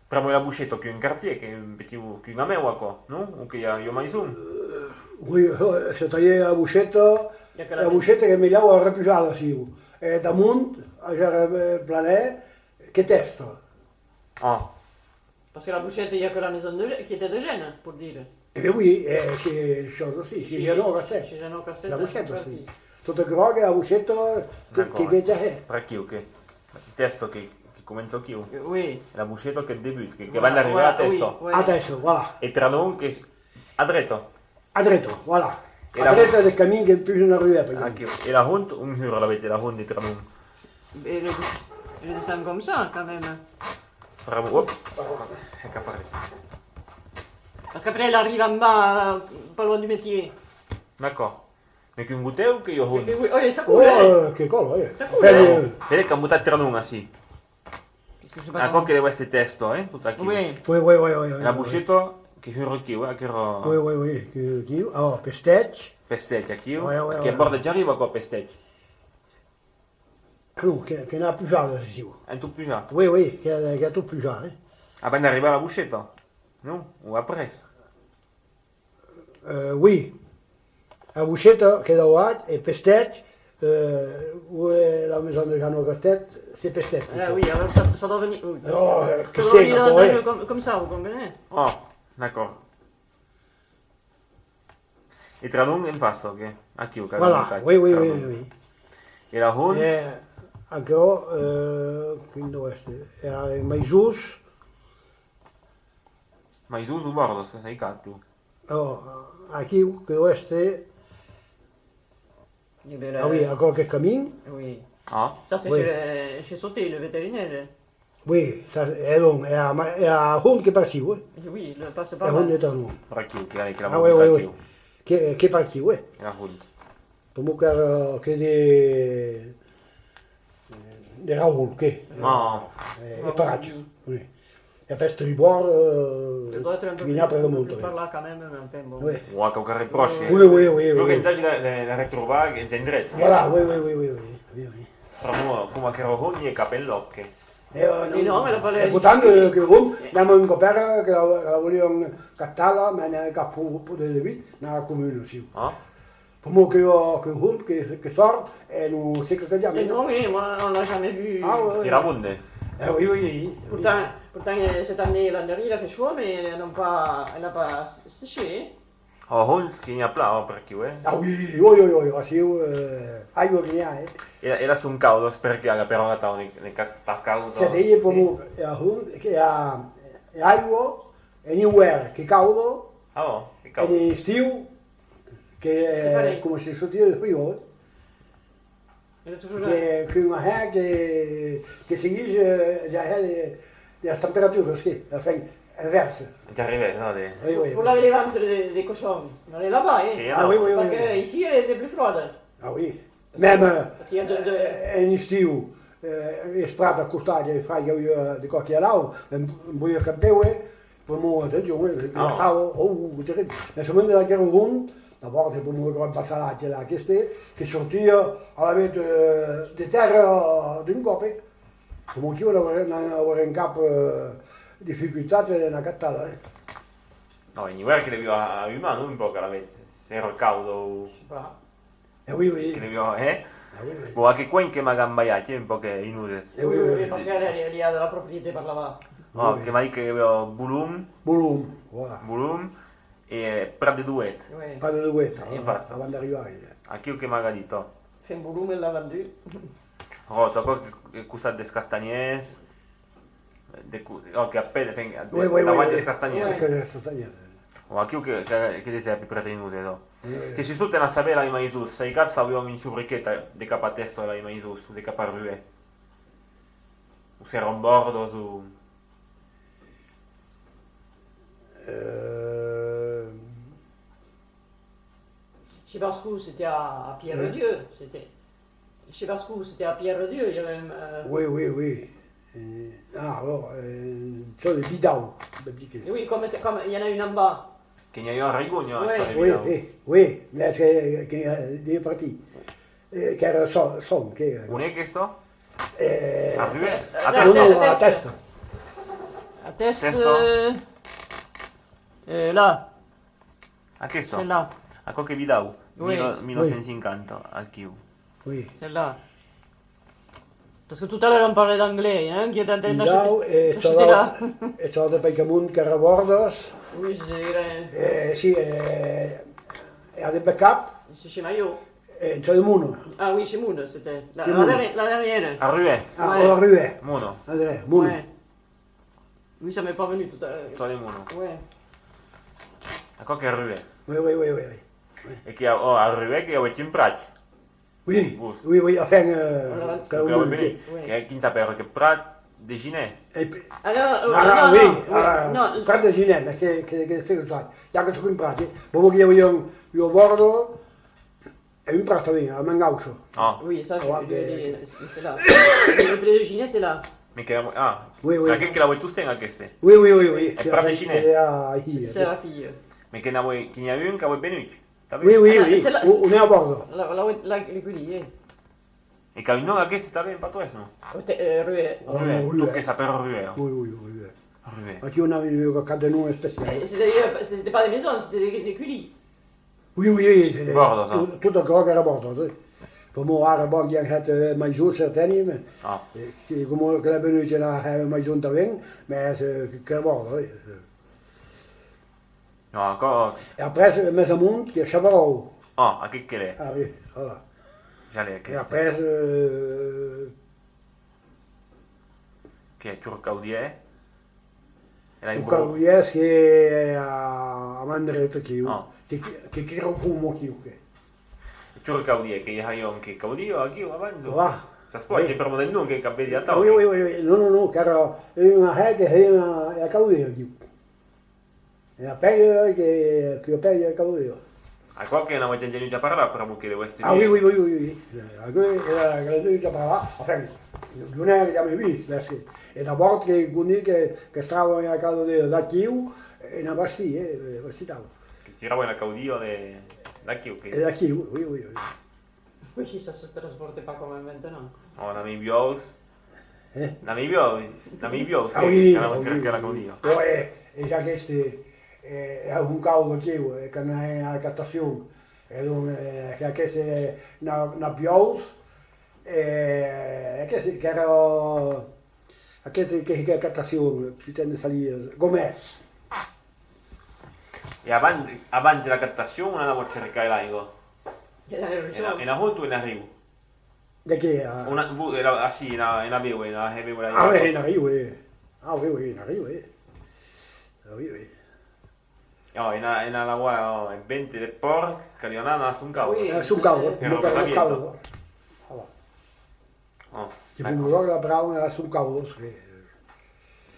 Pr'amor la Bocheta, qu'ei un quartièr, qu'ei un petit, qu'ei un amèu, aquò, non? O que i a, i a maison? Euh, oui, euh, c'est-à-dire la Bocheta, la Bocheta qu'ei melhor a repujada, aciu. E d'amont, a Planèr, que Tèsta. Ah. Parce que la Bocheta, il y a que la maison de Gê-, qui était de Gênes, pour dire. Eh ben oui, eh, chez, chez aussi, chez Jeannot Castex. Chez Jeannot Castex, la Bocheta aussi. Tout à fait, la Bocheta, que, que, que, que, per aquiu, que, Tèsta que, que comença aquiu. Oui. La Bocheta que debut, que, que van arribar a Tèsta. Oui, oui. A Tèsta, voilà. E Tranon que es a dreta. A dreta, voilà. A dreta deth camin que puja enrua, per exemple. Aquiu. E la hont, on hura la bèth, la hont de Tranon? Et le, le descend comme ça, quand même. Bravo, hop. E cap arré. Parce qu'après, elle arrive en bas, euh, pas loin du métier. D'accord. Mès qu'un gotèu que i a hont. Oui, oui, ça coule, hein. Oh, que cola, eh. Ça coule, hein. Vedetz qu'an botat tres noms ací. Parce que je sais pas. Aquò que deu èsser tèsta, eh, tot aquí. Oui. Oui, oui, oui, oui, oui. La bocheta, que hura aquiu, eh, aquera... Oui, oui, oui, que, aquiu. Oh, pestèth. Pestèth, aquiu. Oui, oui, oui. Qu'es bòrd de Jarriu, aquò, pestèth. Ah non, que, que n'a pujat, aciu. En tot pujar? Oui, oui, que, que a tot pujat, eh. Abans d'arribar a la bocheta, non? O après? Euh, oui. A bocheta que deu hèr, e pestèth, euh, o, eh, la maison de Jeannot Castèth, c'est pestèth. Ah oui, alors ça, ça doit venir, oui. Oh, euh, ça doit venir d'un, d'un, comme, comme ça, vous comprenez? Oh, d'accord. E tres noms en fàcia, ok? Aquiu, qu'avem notat. Voilà, oui, oui, oui, oui. E la hont? E aquò, euh, quin deu èster? E, eh, maisons. Maisons o bòrdas, que sai cap, tu. Oh, aquiu, que deu èster. Eh ben, ah oui, aquò qu'es camin. Oui. Ah. Ça, c'est chez le, chez Sauté, le vétérinaire. Oui, ça, e donc, e a, e a hont que per aciu, eh. Oui, le passe par là. E hont de Tanon. Per aquiu, que, que la... Ah, oui, oui, oui. Que, que per aquiu, eh. E a hont. Pr'amor que, que de, de Raül, que. Ah. Eh, e per aquiu, oui. E après tribòrd, euh, que vin après le monte, oui. Par là quand même, mais enfin, bon. Oui. O a quauquarren pròche. Oui, oui, oui, oui. Jo qu'ensagi de, de, de retrobar aqueths endrets. Voilà, oui, oui, oui. Pr'amor, coma aquera hont, n'i a cap enlòc, que. E, euh, non, e non, e pourtant, euh, que bon, mèma un còp èra que la, la volián captar, la, mès n'èra cap pro, pro de debut, n'a la comuna, aciu. Ah. Pr'amor que, euh, que hont que, que sòrt, e non sai que, que diable. E non, mais moi, on l'a jamais vu. Ah, ouais, ouais. Tira monde. Eh, oui, oui, oui, oui. Pourtant, pourtant, euh, cette année, l'an dernier, il a fait chaud, mais elle n'a pas, elle n'a pas séché, hein. Oh, hont que n'i a plan, oh, per aquiu, eh? Ah oui, oui, oui, oui, aciu, eh, aiga que n'i a, eh. E, e las son caudas, perqué, a la peròga atau, ne, ne cap tà cauda? Se deia pr'amor, e a hont, que a, e aiga, en ivèrn, que cauda, ah bon, que cauda, en estiu, que, eh, coma se sortia de frigo, eh. Era totjorn là. Que, qu'un ahèr que, que seguís, eh, ja hè de, de las temperaturas, que, enfin, invèrsa. Qu'arribèt, non, de... Oui, oui. Pour laver les ventres de, de cochon, on les lave, hein. Ah, oui, oui, oui. Parce que ici, elle était plus froide. Ah, oui. Mèma, eh, en estiu, eh, es prats a costat, e fai que, eh, de còps que i anava, en, en voliá cap beure, Pr'amor, atencion, eh, que glaçava, oh, terrible. Mès solament de la guèrra hont, d'abòrd, que pr'amor aquò passar la, que la, aqueste, que sortia alavetz, eh, de tèrra d'un còp, eh. Pr'amor aquiu n'auèrem, n'auèrem cap, eh, dificultat en aqueth tal, eh. Non, en ivèrn que deviá ahumar, non, un pauc alavetz, s'èra caud o... Je sais pas. Eh oui, oui. Que deviá, eh? Ah oui, oui. Bon, aqueth coin que m'agan balhat, eh, un pauc, eh, inudes. Eh oui, oui, oui, parce que là, il y a de la propriété par là-bas. Oh, oui, oui. Que m'a dit que i aviá Bolom. Bolom, voilà. Bolom e, eh, Prat de Doet. Oui. Prat de Doet, en fàcia, avant d'arribar, eh. Aquiu que m'aga dit, oh. Fent Bolom, el l'a vendut. Oh, tot aquò que, que costat des Castanhèrs. De cu-, oh, que apèl, enfin, de, oui, oui, davant, oui, des Castanhèrs. Oui. Que des Castanhèrs. O aquiu que, que, que les a a peu près inudes, non? Oui, oui. Que sustot ena Sabèla e Maisons, sai cap s'avián un sobriquet de cap a Tèsta e Maisons, o de cap a Ruè. O s'èran bòrdas, o... Euh. Chez Bascou, c'était à, à Pierre-Dieu, c'était. Chez Bascou, c'était à Pierre-Dieu, il y avait un, euh... Oui, oui, oui. Euh, ah, alors, euh, tu vois, le Bidau, on va dire que... Oui, comme c'est, comme il y en a une en bas. Que n'i a un a Rigon, n'i a... Oui. Oui, oui, oui, mais c'est, que, euh, il est parti. Euh, qu'èra son, son, que... On est qu'està? Euh, a Ruè? Non, non, a Tèsta. A Tèsta, euh, euh, là. Aquesta? Celle-là. Aquò que Vidau, oui, mil, mil nòu cents cinquanta, aquiu. Oui. Celle-là. Parce que tout à l'heure on parlait d'anglais, hein, qui était en train d'acheter, d'acheter là. Vidau, e estava, estava de Paicamont, Carabòrdas. Oui, je dirais. E, si, e, e a de Bacap. C'est chez Maillot. E en çò de Mona. Ah oui, chez Mona, c'était la, la dernière, la dernière. A Ruè. Ah, ouais. A Ruè. Mona. A Ruè, Mona. Ouais. Oui, ça m'est pas venu tout à l'heure. Çò de Mona. Ouais. Aquò qu'es Ruè. Oui, oui, oui, oui, oui. E que, oh, a Ruè que i aviá un prat. Oui, oui, oui, enfin, euh, que, que, oui, que, quin s'apèra aqueth prat? De Ginet. E pe- Ah, non, euh, ah, non, oui, non, ah, non. Pas de Ginet, mas que, que, que se, ja que soi un prat, eh. Bon, que i aviá un, un bòrd, e un prat tanben, a Mangauça. Ah. Oui, ça, je, je, je, c'est là. Le pré de Ginet, c'est là. Mais que la, ah, oui, oui, aquel que l'avètz tostemps, aqueste. Oui, oui, oui, oui. El prat de Ginet. C'est la fille. Mais que n'avètz, que n'i a un qu'avètz venut. Tanben. Oui, oui, ah, oui. C'est là, on, on est à bord. Là, là, là, le collier. E qu'a un nom aqueste tanben, patoès, non? Ruet. Ruet. Ruet. Tot que s'apèra Ruet. Oui, oui, Ruet. Ruet. Aquí on a un, un cap de nom especial. Eh, c'est d'ailleurs, c'était pas des maisons, c'était des éculis. Oui, oui, oui, c'est bòrdas, tot, tot aquò qu'èra bòrdas, eh. Coma ara, bon, i an hèt, eh, maison, certani, mas, eh, que, coma que l'è venut, i a hèt maison tanben, mas, eh, qu'èra bòrdas, eh. Non, aquò. E après, mès amont, que Chavaròu. Ah, aqueth que l'è. Ah, oui, voilà. Ja l'è, aqueste. E après, euh, que Turcaudier. E là, lo Caudier, que a, a man dreta, aquiu. Ah. Que, que, que, que coma aquiu, que. Turcaudier, que i a un que Caudier, aquiu, abans, o? Voilà. Sas pas, oui. Qu'ei pr'amor del nom que cap vedi atau. Oui, oui, oui, oui. Non, non, non, qu'èra un a hèr que hèn a, a Caudier, aquiu. E a pèira, que, que a pèira cau dire. Aquò que n'avètz entenut a parlar, pr'amor que deu èster... Ah, oui, oui, oui, oui, oui. Aquò que, que l'è entenut a parlar, enfin, jo n'ai jamais vist, mès que, e d'abòrd que condi que, que estavan a causa de, d'aquiu, e n'a bastit, eh, bastit. Que tiravan la caudia de, d'aquiu, que... E d'aquiu, oui, oui, oui. Oui, ça se transporte pas comme maintenant. Oh, n'avem vius. Eh? N'avem vius, n'avem vius, ah, que, oui, que anavan, oui, cercar la caudia. Oh, eh, e ja qu'èste, eh, a un cau d'aquiu, eh, qu'anèn a captacion. E donc, eh, qu'aqueste, eh, n'a, n'a vius, eh, aqueste, qu'èra Aqueste que hec captacion, putain de salidas, Gomès. E abans, abans de la captacion, on anavan cercar l'aiga? Ena, ena hònt o ena riu? De qué? Ena, vo-, ena, ah, si, ena, ena beuva, ena hèr beuva l'aiga. Ah, oui, ena riu, eh. Ah, oui, oui, ena riu, eh. Ah, oui, oui. Oh, ena, ena lavar, oh, eth vente deth pòrc, caliá anar a son cau. Oui. A son cau, eh? Ena lo catamiento. Voilà. Oh. Que pr'amor la paraula a son cau, que...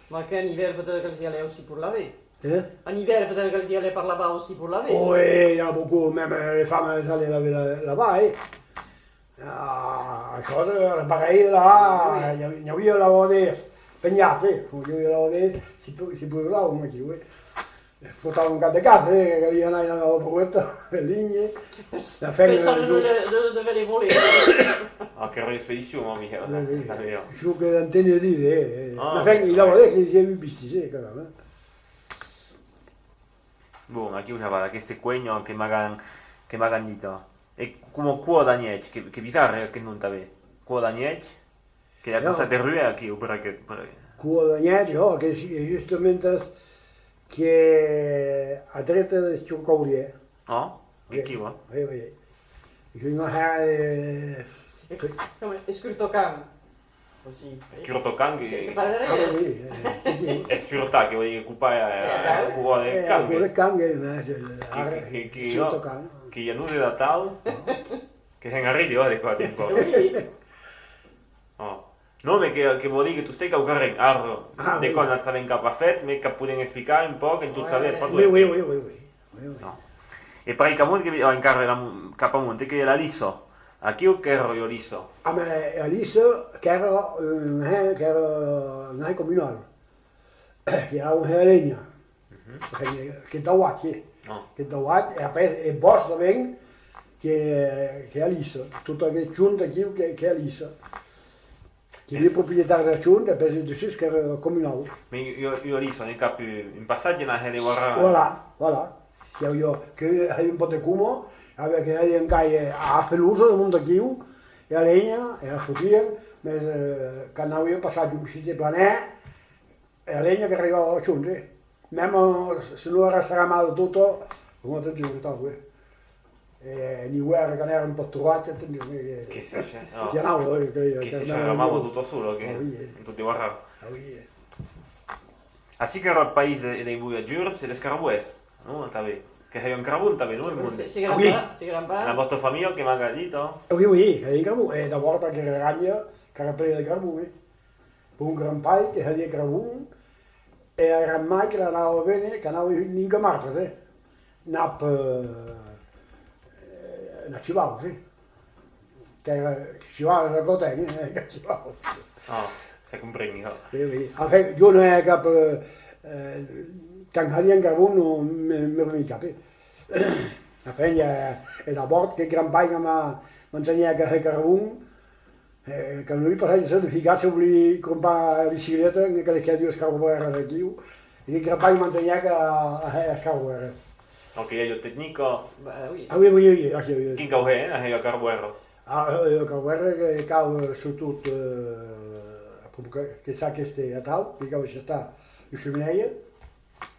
Mas qu'en ivèrn, peut-être qu'elles y allaient aussi pour laver. Hein? En ivèrn, peut-être qu'elles y allaient par là-bas aussi pour laver. Oh, eh, il y en a beaucoup, même, euh, les femmes, elles allaient laver là, là-bas, eh. Ah, aquò, eh, pareil, là, oui, i a-, i aviá lavadèrs penjats, eh. I aviá lavadèrs, si po-, si poiá lavar, au moins, oui. Portava un cap de gas, eh, que caliá anar a la brueta, de linha. Pers-, la femna, personne ne jo le, ne devait les voler. Ah, qu'èra una expedicion, eh, Miquèl. Oui, oui. Ah, oui, oh. Jo que l'enteni díder, eh. Ah, enfin, oui, il a volgut que j'ai vu pistis, eh, quand même, eh. Bon, aquiu ja va, aqueste cuenha que m'agan, que m'agan dit, eh. E coma Cua d'Anhèth, que, que bizarre, eh, aqueth nom tanben. Cua d'Anhèth. Que a costat de Ruet, aquí, o per aqueth, per aqueth. Cua d'Anhèth, jo, que si, justament, que a dreta de Turcaudier. Ah, que, aquí, va. Oui, oui. Que non, eh, e, coma Escurtocamp, aussi. Escurtocamp, que... C'est, c'est pas derrière. Ah, oui, eh, oui. Escurtar, que vòl dire copar, eh, eh, copar de camp, eh, que, que, que, que, que i a un de datal, que hèn arríder, eh, de còps en còps. Oui. Oh. Non, mès que, que vòl dire que tostemps quauquarren, ara, ah, de oui, còps n'at sabem cap a fèt, mès qu'at podem explicar un pauc, en tot saber, pas... Oui, oui, oui, oui, oui, oui, oui. Non. E pareil qu'amont, que, oh, encara la, cap amont, que la Lissa. Aquiu qu'èra ua Lissa. Ah, mès la Lissa, qu'èra, euh, hein, qu'èra, euh, un hèr comunal. Qu'èra un hèr a lenha. Mhm. Enfin, que dauat, eh. Ah. Que dauat, e après, e bòsc tanben, que, que a Lissa. Tot aqueth hont aquiu que, que a Lissa. Que i aviá proprietari deth hont, e après dessús qu'èra comunau. Mès ua, ua Lissa, n'ei cap un, un passatge, ena hèr de Guarra. Voilà, voilà. I aviá, que hèr un pauc de coma, aviá que hèr un cai a pelosa, de mont aquiu, e a lenha, e a fotián, mès, eh, quand aviá passat un pitit de planèr, e a lenha qu'arribava al hont, eh. Mèma se non èra fermada tota, coma te digo, tanben, eh. E en ivèrn, quand èra un pauc troat, te digo que, que, que, que anava, eh, que, que se fermava tota sola, que... Ah, oui, eh. En tot de Guarra. Ah, oui, eh. Ací qu'èra eth país de, de voiatjurs e d'escarbòirs, non? Tanben. Que hèian carbon tanben, non, eth monde? Se, se... Ah, oui. Grampa, se grampa. Ena vòsta familha que m'ac a dit, eh? Ah, oui, oui, que hèian carbon. E d'abòrd, perque era granja, qu'èra plena de carbon, eh. Mon grand-pair que hadiá carbon, e era gran-mair que l'anava véner, qu'anava un, un coma martres, eh? Nap, eh, eh, nap chivaus, eh? Qu'èra, que chivava era còta, eh? Que chivava. Ah, se comprengui, ah. Oui, oui. Enfin, jo non èra cap, eh, eh, quand hadián carbon, non me, me remei cap, eh? Enfin, e, e d'abòrd, que grand-pair que m'a, m'ensenhèc a hèr carbon, eh, quand lo passatge de ficar, se voliá crompar la bicicleta, que, que duas carboèras aquiu, e que grand-pair m'ensenhèc a, a hèr las carboèras. Donc, i a ua tecnica. Bah oui. Ah oui, oui, oui, ah, oui, oui. Quin cau hèr, eh, a hèr ua carboèra? Ah, eh, ua carboèra que cau, eh, surtot, eh, que, que s'a aqueste atau, que cau estar un cheminèia,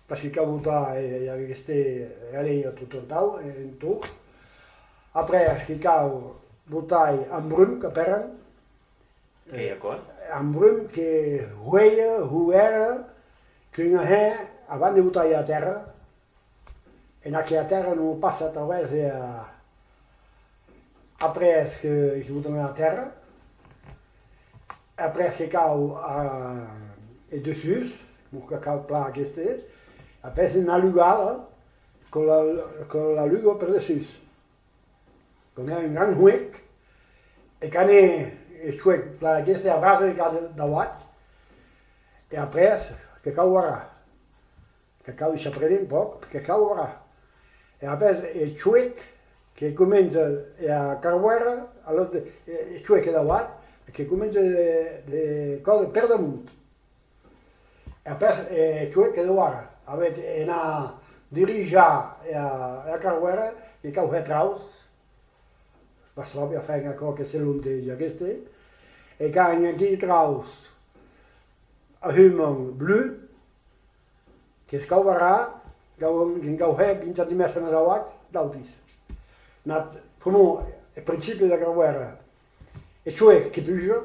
parce que cau botar, eh, aqueste, la lenha tot entau, en tot. Après, que cau botar un brum, qu'apèran. Qu'ei aquò, eh? Un brum que huelha, huelha, que un a hèr avant de botar a tèrra, e n'a que a tèrra non passa a travèrs de, eh, après que, que botan a tèrra, après que cau, eh, e dessús, mos que cau plan aqueste, après n'alugada, con la, con l'aluga per dessús. Con un gran huec, e qu'anè e huec plan aqueste a base de cada dauat, e après que cau barrar. Que cau, s'aprene un pòc, que cau barrar. E après, e huec que comença, e a carboèra, alòrs, e, e huec e dauat, que comença de, de còde per damont. E après, e huec e dauat, avetz, e anar dirijar e a, e a carboèra, que cau hèr traus, pas tròp, enfin, aquò que se lonte d'aqueste, e quand aquí traus ahuman blu, que's cau barrar, cau, que'n cau hèr vint centimètres mès abac d'autis. Nat, prumèr, eth principi de la carboèra, e huec que puja,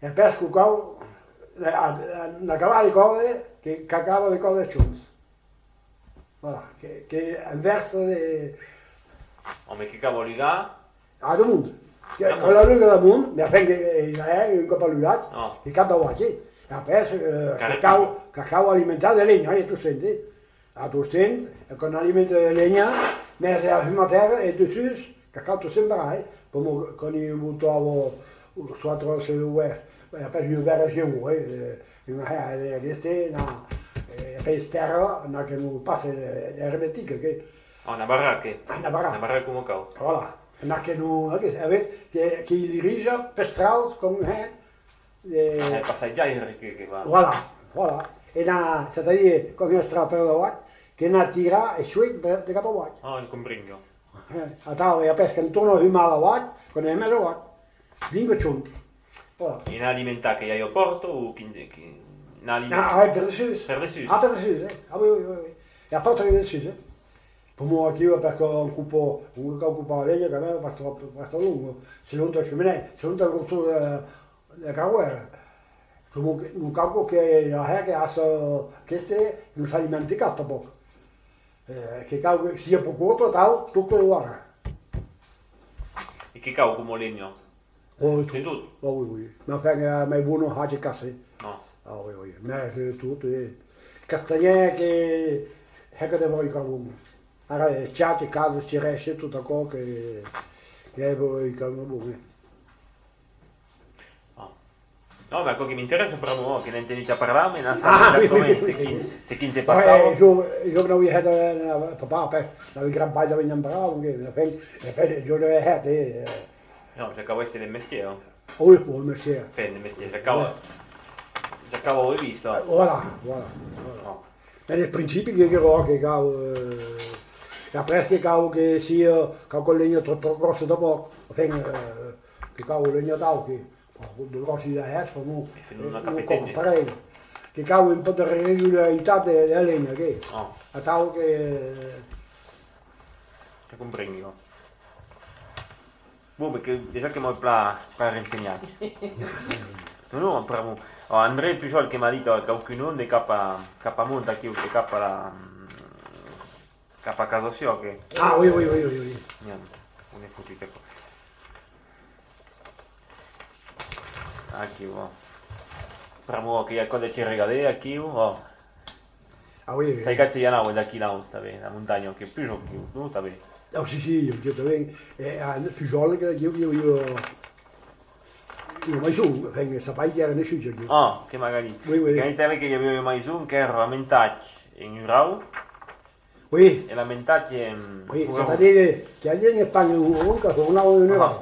e après que cau, a, a, n'acabar de còde, que, qu'acaba de còde es hons. Voilà, que, que envèrs de... Òme, que cau alugar. A damont. Que, damont. Cau l'alugar damont, mès enfin que, eh, un còp alugat, que cap dauat, eh. E après, eh, que cau, que cau alimentar de lenha, eh, tostemp, eh. A tostemp, e quan alimenta de lenha, mès a huma tèrra e dessús, que cau tostemp barrar, eh. Coma quan i botava los quatre o sièis uèus, e après un verre, eh, un, eh, aqueste, na, e après tèrra, na que non passe de, de hermetica, que... Ah, na barrar, que? Na barrar. Na barrar coma cau. Voilà. Na que non, eh, que, que, que i dirija pes traus, com, eh, de... Eh, passajaire que, que va. Voilà, voilà. E na, c'est-à-dire, com es trau per dauat, que na tirar e huec de, de cap abac. Ah, comprengo. Eh, atau, e après, quand torna humar dauat, quan ei mès dauat, dinc e hons. Voilà. E n'a alimentat que i a ua pòrta o quin, quin, n'a alimentat? Ah, ah, per dessús. Per dessús. Ah, per dessús, eh. Ah, oui, oui, oui, oui. E a pòrta que dessús, eh. Pr'amor aquiu, perque on copa, on cau copar la lenha, quand même, pas tròp, pas tròp long, eh. Se lonta la cheminèia, se lonta la grossor de, de carboèra. Pr'amor que, non cau que la hèr que haja aqueste, non s'alimente cap tanpòc. Eh, que cau que sia pro corta, atau, tot que lo barra. E que cau coma lenha? Oh, de tot. De tot? Oh, oui, oui. Mès enfin, eh, mès bona hage casse. Ah. Ah, oui, oui. Mès, eh, tot, eh. Castanhèr que hèca de bòi carbon. Ara, eh, chat, e casas, cirèisses, tot aquò que, que hè bòi carbon, eh. Ah. Non, mès aquò que m'interèssa, pr'amor que n'ai entenut a parlar, mès non sabe exactament, oui, oui, oui, se quin, se quin se passava. Ouais, jo, jo que n'auia hèt, eh, papa, après, n'auia grand pas de venir en parlar, donc, eh, enfin, e après, jo l'ai hèt, eh. Non, ja cau èsser de mestièr, eh. Oui, bon, mestièr. Enfin, de mestièr, ja cau, ja cau aver vist, eh. Voilà, voilà, voilà. Ah. En principi, que, que, que cau, eh, e après que cau que sia, cau que lenha tròp, tròp gròssa tanpòc, enfin, eh, que cau lenha tau, que, bon, de gròssi de hèts, pr'amor, e se non, eh, una non còp capitene. Pareil, que cau un pauc de regularitat de, de lenha, que, ah, atau que... Que comprengui, non? Bon, mès que, dejà que m'as plan, plan rensenhat. Non, non, pr'amor. Oh, André Pujol que m'a dit, oh, quauqu'un nom de cap a, cap amont aquiu, de cap a la, cap a Casa Siò, que... Ah, oui, oui, oui, oui, oui. Miam, on est foutu, aquò. Aquiu, bon. Pr'amor que i a còp de Chirregadé aquiu, ò. Ah oui, oui. Sai cap se i anava d'aquí naut, tanben, la montanha, que puja aquiu, non, tanben? Ah, si, si, aquiu tanben. E a Pujòl, que aquiu, que i aviá ua maison, enfin, sa pair qu'èra naissuda aquiu. Ah, que m'agradi. Oui, oui. M'agradi tanben que i aviá ua maison qu'èra a Mentatge, en Urau. Oui. E la Mentatge, em, oui, c'est-à-dire que allait en Espagne, on, on, on, on, on, on,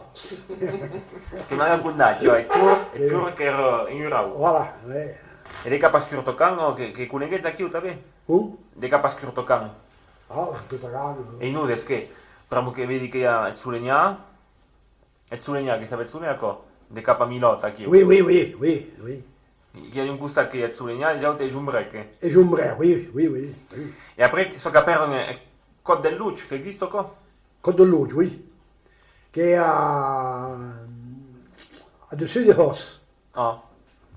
que m'aviá condat, tu vois, eth jorn, eth jorn qu'èra en Urau. Voilà, oui. E de cap a Escurtocan, ò, que, que coneguetz aquiu tanben? Com? De cap a Escurtocan. Ah, Escurtocan, eh. E non, es que, pr'amor que vedi que i a eth Solenhar, eth Solenhar, que sabetz on ei aquò? De cap a Milòt, aquiu. Oui, oui, oui, oui, oui. Qu'i a un costat que i a eth Solenhar e l'aute eth Jombrèc, eh? Eth Jombrèc, oui, oui, oui, oui. E après, çò qu'apèran eth Còth deth Lutz, qu'existe aquò? Còth deth Lutz, oui. Qu'ei a, a dessús de Hòs. Ah,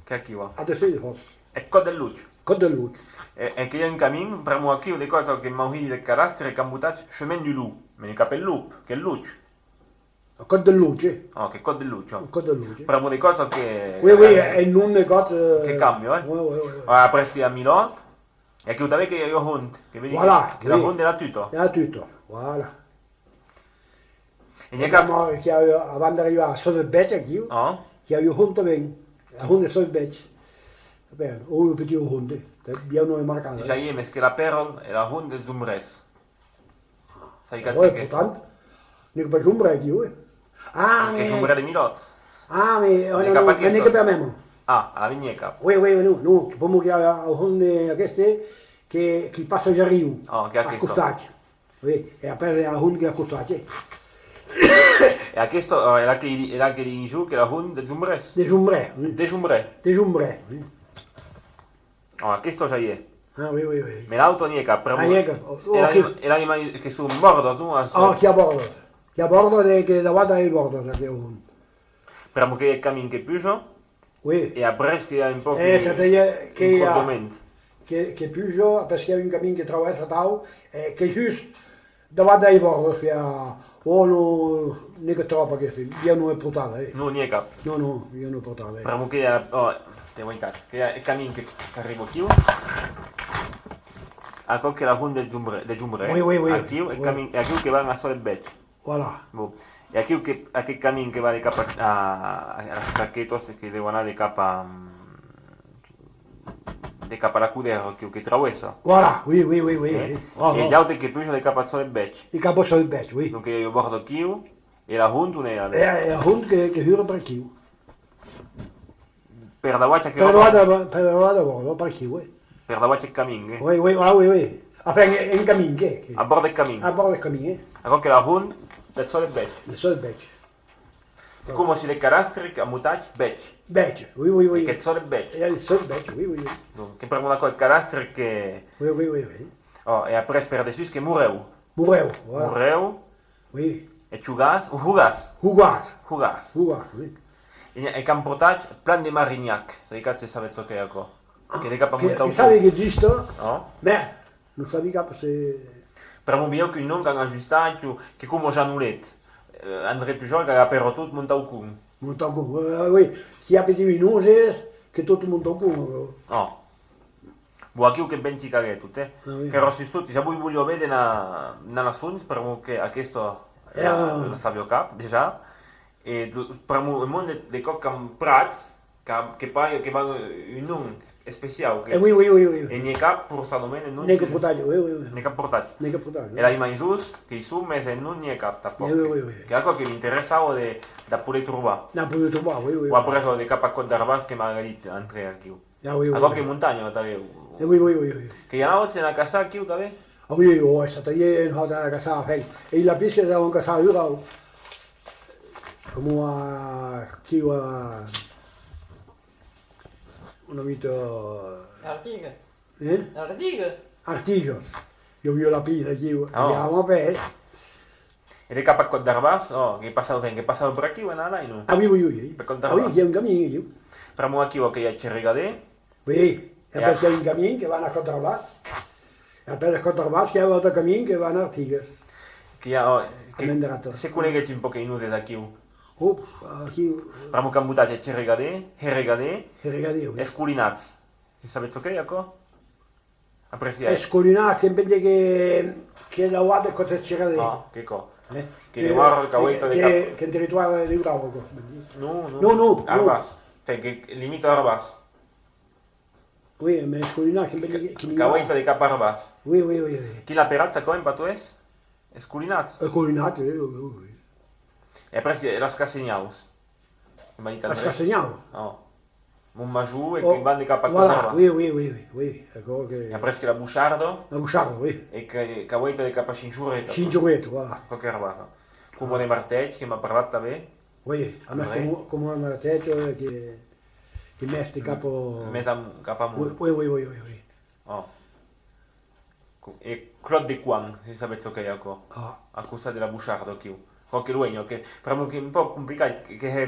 qu'ei aquiu, ah. A dessús de Hòs. Eth Còth deth Lutz. Còth deth Lutz. E, e que i a un camin, pr'amor aquiu, de còps que m'auridi deth cadastre, qu'an botat Chemin du Loup. Mès n'ei cap eth lop, qu'ei eth lutz. Còth deth Lutz, eh. Ah, qu'ei Còth deth Lutz, ò. Còth deth Lutz, eh. Pr'amor de còps que... Oui, oui, eh, eth nom de còps, eh. Que cambia, eh. Oui, oui, oui, oui. Ah, après que i a Milòt, e aquiu tanben que i a ua hont, que vedi que, voilà, que la hont de la Tuta. De la Tuta, voilà. E n'i a cap... Pr'amor que i a, abans d'arribar a Sòt deth Bèth, aquiu, ah, que i a ua hont tanben, la hont de Sòt deth Bèth. Ben, o ua petita hont, eh. Bien non marcada, eh. Ja i ei, mès que l'apèran era hont des Jombrècs. Sai cap çò qu'ei. Pourtant, n'ei pas Jombrèc, aquiu, eh. Ah, mès... Qu'ei Jombrèc de Milòt. Ah, mès, eh, non, non, mès n'ei cap la mèma. Ah, alavetz n'i a cap. Oui, oui, non, non, que pr'amor que i a, a hont de, aqueste, que, que passa Jariu, a costat. Oui, e après i a la hont qu'ei a costat, eh. E aquesta, eh, era que, era que diguí jo, qu'ei la hont de Jombrècs. De Jombrèc, oui. De Jombrèc. De Jombrèc, oui. Ah, aquesta ja i ei. Ah, oui, oui, oui. Mès l'auta n'i a cap, pr'amor... Ah, n'i a cap. Ò, ò, era, ok. Era animal que son bòrdas, non? Ah, qu'i a bòrdas. Qu'i a bòrdas e que davant i a bòrdas, aqueu hont. Pr'amor qu'ei eth camin que puja, oui, e après que i a un pòc... Eh, de, c'est-à-dire que i a, un crompament. Que, que puja, après qu'i a un camin que travèrsa atau, e que just davant dei bòrdas que i a, ò, non, n'ei cap tròp aqueste, i a ua portada, eh. Non, n'i a cap. Non, non, i a ua portada, eh. Pr'amor que i a, ò, te voi cap, que i a eth camin que, qu'arriba aquiu. Aquò qu'ei la hont de Jombrèc, de Jombrèc, eh? Oui, oui, oui. Aquiu, eth camin, aquiu que van a Sòt deth Bèth. Voilà. Bon. E aquiu que, aqueth camin que va de cap a, a, a las Traquetas, que deu anar de cap a, de cap a la Codèra, aquiu que travèrsa. Voilà, oui, oui, oui, oui, oui. E l'aute que puja de cap a Sòt deth Bèth. De cap a Sòt deth Bèth, oui. Donc, i a ua bòrda aquiu, e la hont on ei, e, e la hont que, que hura per aquiu. Per davant aquera bòrda. Per davant, per davant de bòrda, per aquiu, eh. Per davant eth camin, eh. Oui, oui, ah, oui, oui. Enfin, en camin, que, que... A bòrd deth camin. A bòrd deth camin, eh. Aquò qu'ei la hont deth Sòt deth Bèth. Deth Sòt deth Bèth. E coma sus eth cadastre qu'an botat Bèth. Bèth, oui, oui, oui. E qu'ei Sòt deth Bèth. E Sòt deth Bèth, oui, oui, oui. Donc, que pr'amor d'aquò eth cadastre que... Oui, oui, oui, oui. Ò, e après per dessús que Morèu. Morèu, voilà. Morèu. Oui. E Hogàs, o Hogàs? Hogàs. Hogàs. Hogàs, oui. E, e qu'an portat plan de Marinhac, sai cap se sabetz çò qu'ei aquò. Ah, que de cap a Montaut. Que sabi qu'existe, mès non sabi cap se... Pr'amor bilhèu qu'un nom qu'an ajustat, que, que coma Janolet, eh, André Pujòl qu'ac apèra tot Montaucon. Montaucon, eh, oui. S'i a petit un nom, es que tot Montaucon, aquò. Ò. Bon, aquiu que pensi qu'aguèt tot, eh. Ah, oui. Qu'èra sustot, ja voi, voliá véder na, na las hons, pr'amor que aquesta, eh, la, la sabiá cap, dejà. E do-, pr'amor, un monde de, de còps qu'an prats, que, que pai, que van un nom especiau, que... Eh, oui, oui, oui, oui. E n'i a cap, forçadament, un nom... N'ei cap portat, oui, oui, oui. N'ei cap portat. N'ei cap portat, oui. E las maisons que i son, mès un nom n'i a cap, tanpòc. Oui, oui, oui, oui. Que aquò que m'interessava de, de poder trobar. De poder trobar, oui, oui. O après, de cap a Còth d'Arbàs que m'agradi entrar aquiu. Ah, oui, oui, oui. Aquò qu'ei montanha, tanben. Eh, oui, oui, oui, oui. Que i anavetz a caçar aquiu, tanben? Ah, oui, ò, eth atalhièr, nosauts a caçar, enfin. E la pisca, anàvem caçar a Urau. Coma aquiu a... Una vita... Artigas. Eh? Artigas. Artigas. I aviá la pila aquiu, ah, i anàvem a pè, eh? E de cap a Còth d'Arbàs, ò, que passavan, que passavan per aquiu, en anar, non? Ah, oui, oui, oui, oui. Per Còth d'Arbàs. Ah, oui, i a un camin, aquiu. Pr'amor aquiu, que i a Chirregadé. Oui, e après i a un camin que va a Còth d'Arbàs. E après Còth d'Arbàs, que i a un autre camin que va a Artigas. Que i a, ò, que se coneguetz un pauc es nòstes aquiu. Op, aquí. Pr'amor qu'an botat eth Herregadèr, Herregadèr, Herregadèr, oui. Escolinats. E sabetz çò qu'ei, aquò? Après, i a... Escolinats, que pense que, que dauat de còps Herregadèr. Ah, que cò. Eh? Que, que de Uarro, que, caueta de que, cap... Qu'en territòri de Urau, aquò, ben dit. Non, non. Non, non, non. Arbàs. Enfin, que limita Arbàs. Oui, mès Escolinats, que pense que, que... Caueta de cap Arbàs. Oui, oui, oui, oui. Qui l'aperatz, aquò, en patoès? Escolinats. Escolinats, oui, oui, oui, oui. E après, que las Cassenhaus. Que m'a dit André. Las Cassenhaus. Oh. Montmajor e... Oh, que van de cap a voilà, Cosarba. Oui, oui, oui, oui, oui, aquò que... E après que la Bocharda. La Bocharda, oui. E que, que caueta de cap a Chinchorreta. Chinchorreta, voilà. Quauque Arbàs. Coma de Martèc, que m'a parlat tanben. Oui, a mès André. Coma, coma de Martèc, eh, que, que mès de cap a... Mès a, cap amont. Oui, oui, oui, oui, oui, oui. Oh. E Clòt de Cuan, se sabetz çò qu'ei aquò. Ah. A costat de la Bocharda, aquiu. Quauque luenh, que, pr'amor qu'ei un pauc complicat, que, que hè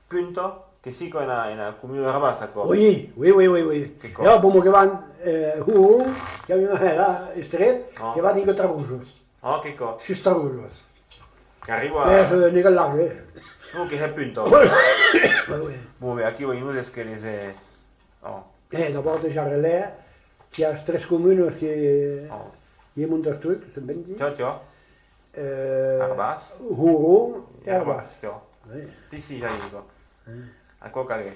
punta, que sica ena, ena comuna d'Arbàs, aquò. Oui, oui, oui, oui, oui. Que cò. E òc, pr'amor que van, eh, Horon, que a una hèla estret, ah, que van dinc a Tarrosas. Ah, que cò. Sus Tarrosas. Qu'arriba... Mès, eh, n'ei cap larg, eh. Non, que hè punta. Oui, oui. Bon, ben, aquiu, ben, nos es que les, eh, oh. Eh, d'abòrd de Jarelèr, qu'i a es tres comunas que, oh, i a montes trucs, se'n pensi. Tiò, tiò. Eh, Arbàs. Horon e Arbàs. Arbàs, tiò. Oui. Ti si, ja digo. Eh. Aquò calguèc.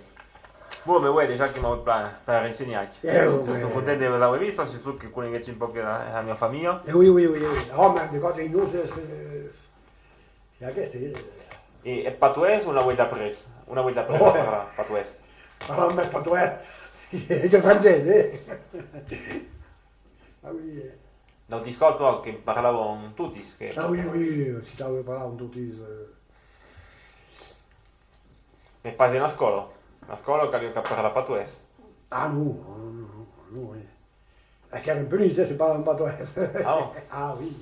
Bon, ben, ouais, dejà que m'avètz plan, plan rensenhat. Eh, ouais. Soi content de vos aver vist, surtot que coneguètz un pauc la, la mia familha. Eh, oui, oui, oui, oui. Oh, mès de còps, non, c'est, c'est, c'est aquesta, eh. E eth patoès, on l'auetz aprés? On auetz aprés a parlar patoès? Parlam mès patoès que francés, eh? Ah oui, eh. D'autis còps, toi, que parlavan totis, que... Ah oui, oui, occitau que parlavan totis, eh. Mès pas ena escòla. Ena escòla caliá cap parlar patoès. Ah non, non, non, non, non, eh. Aquò èra un punit, eh, se parlavan patoès. Ah bon? Ah oui.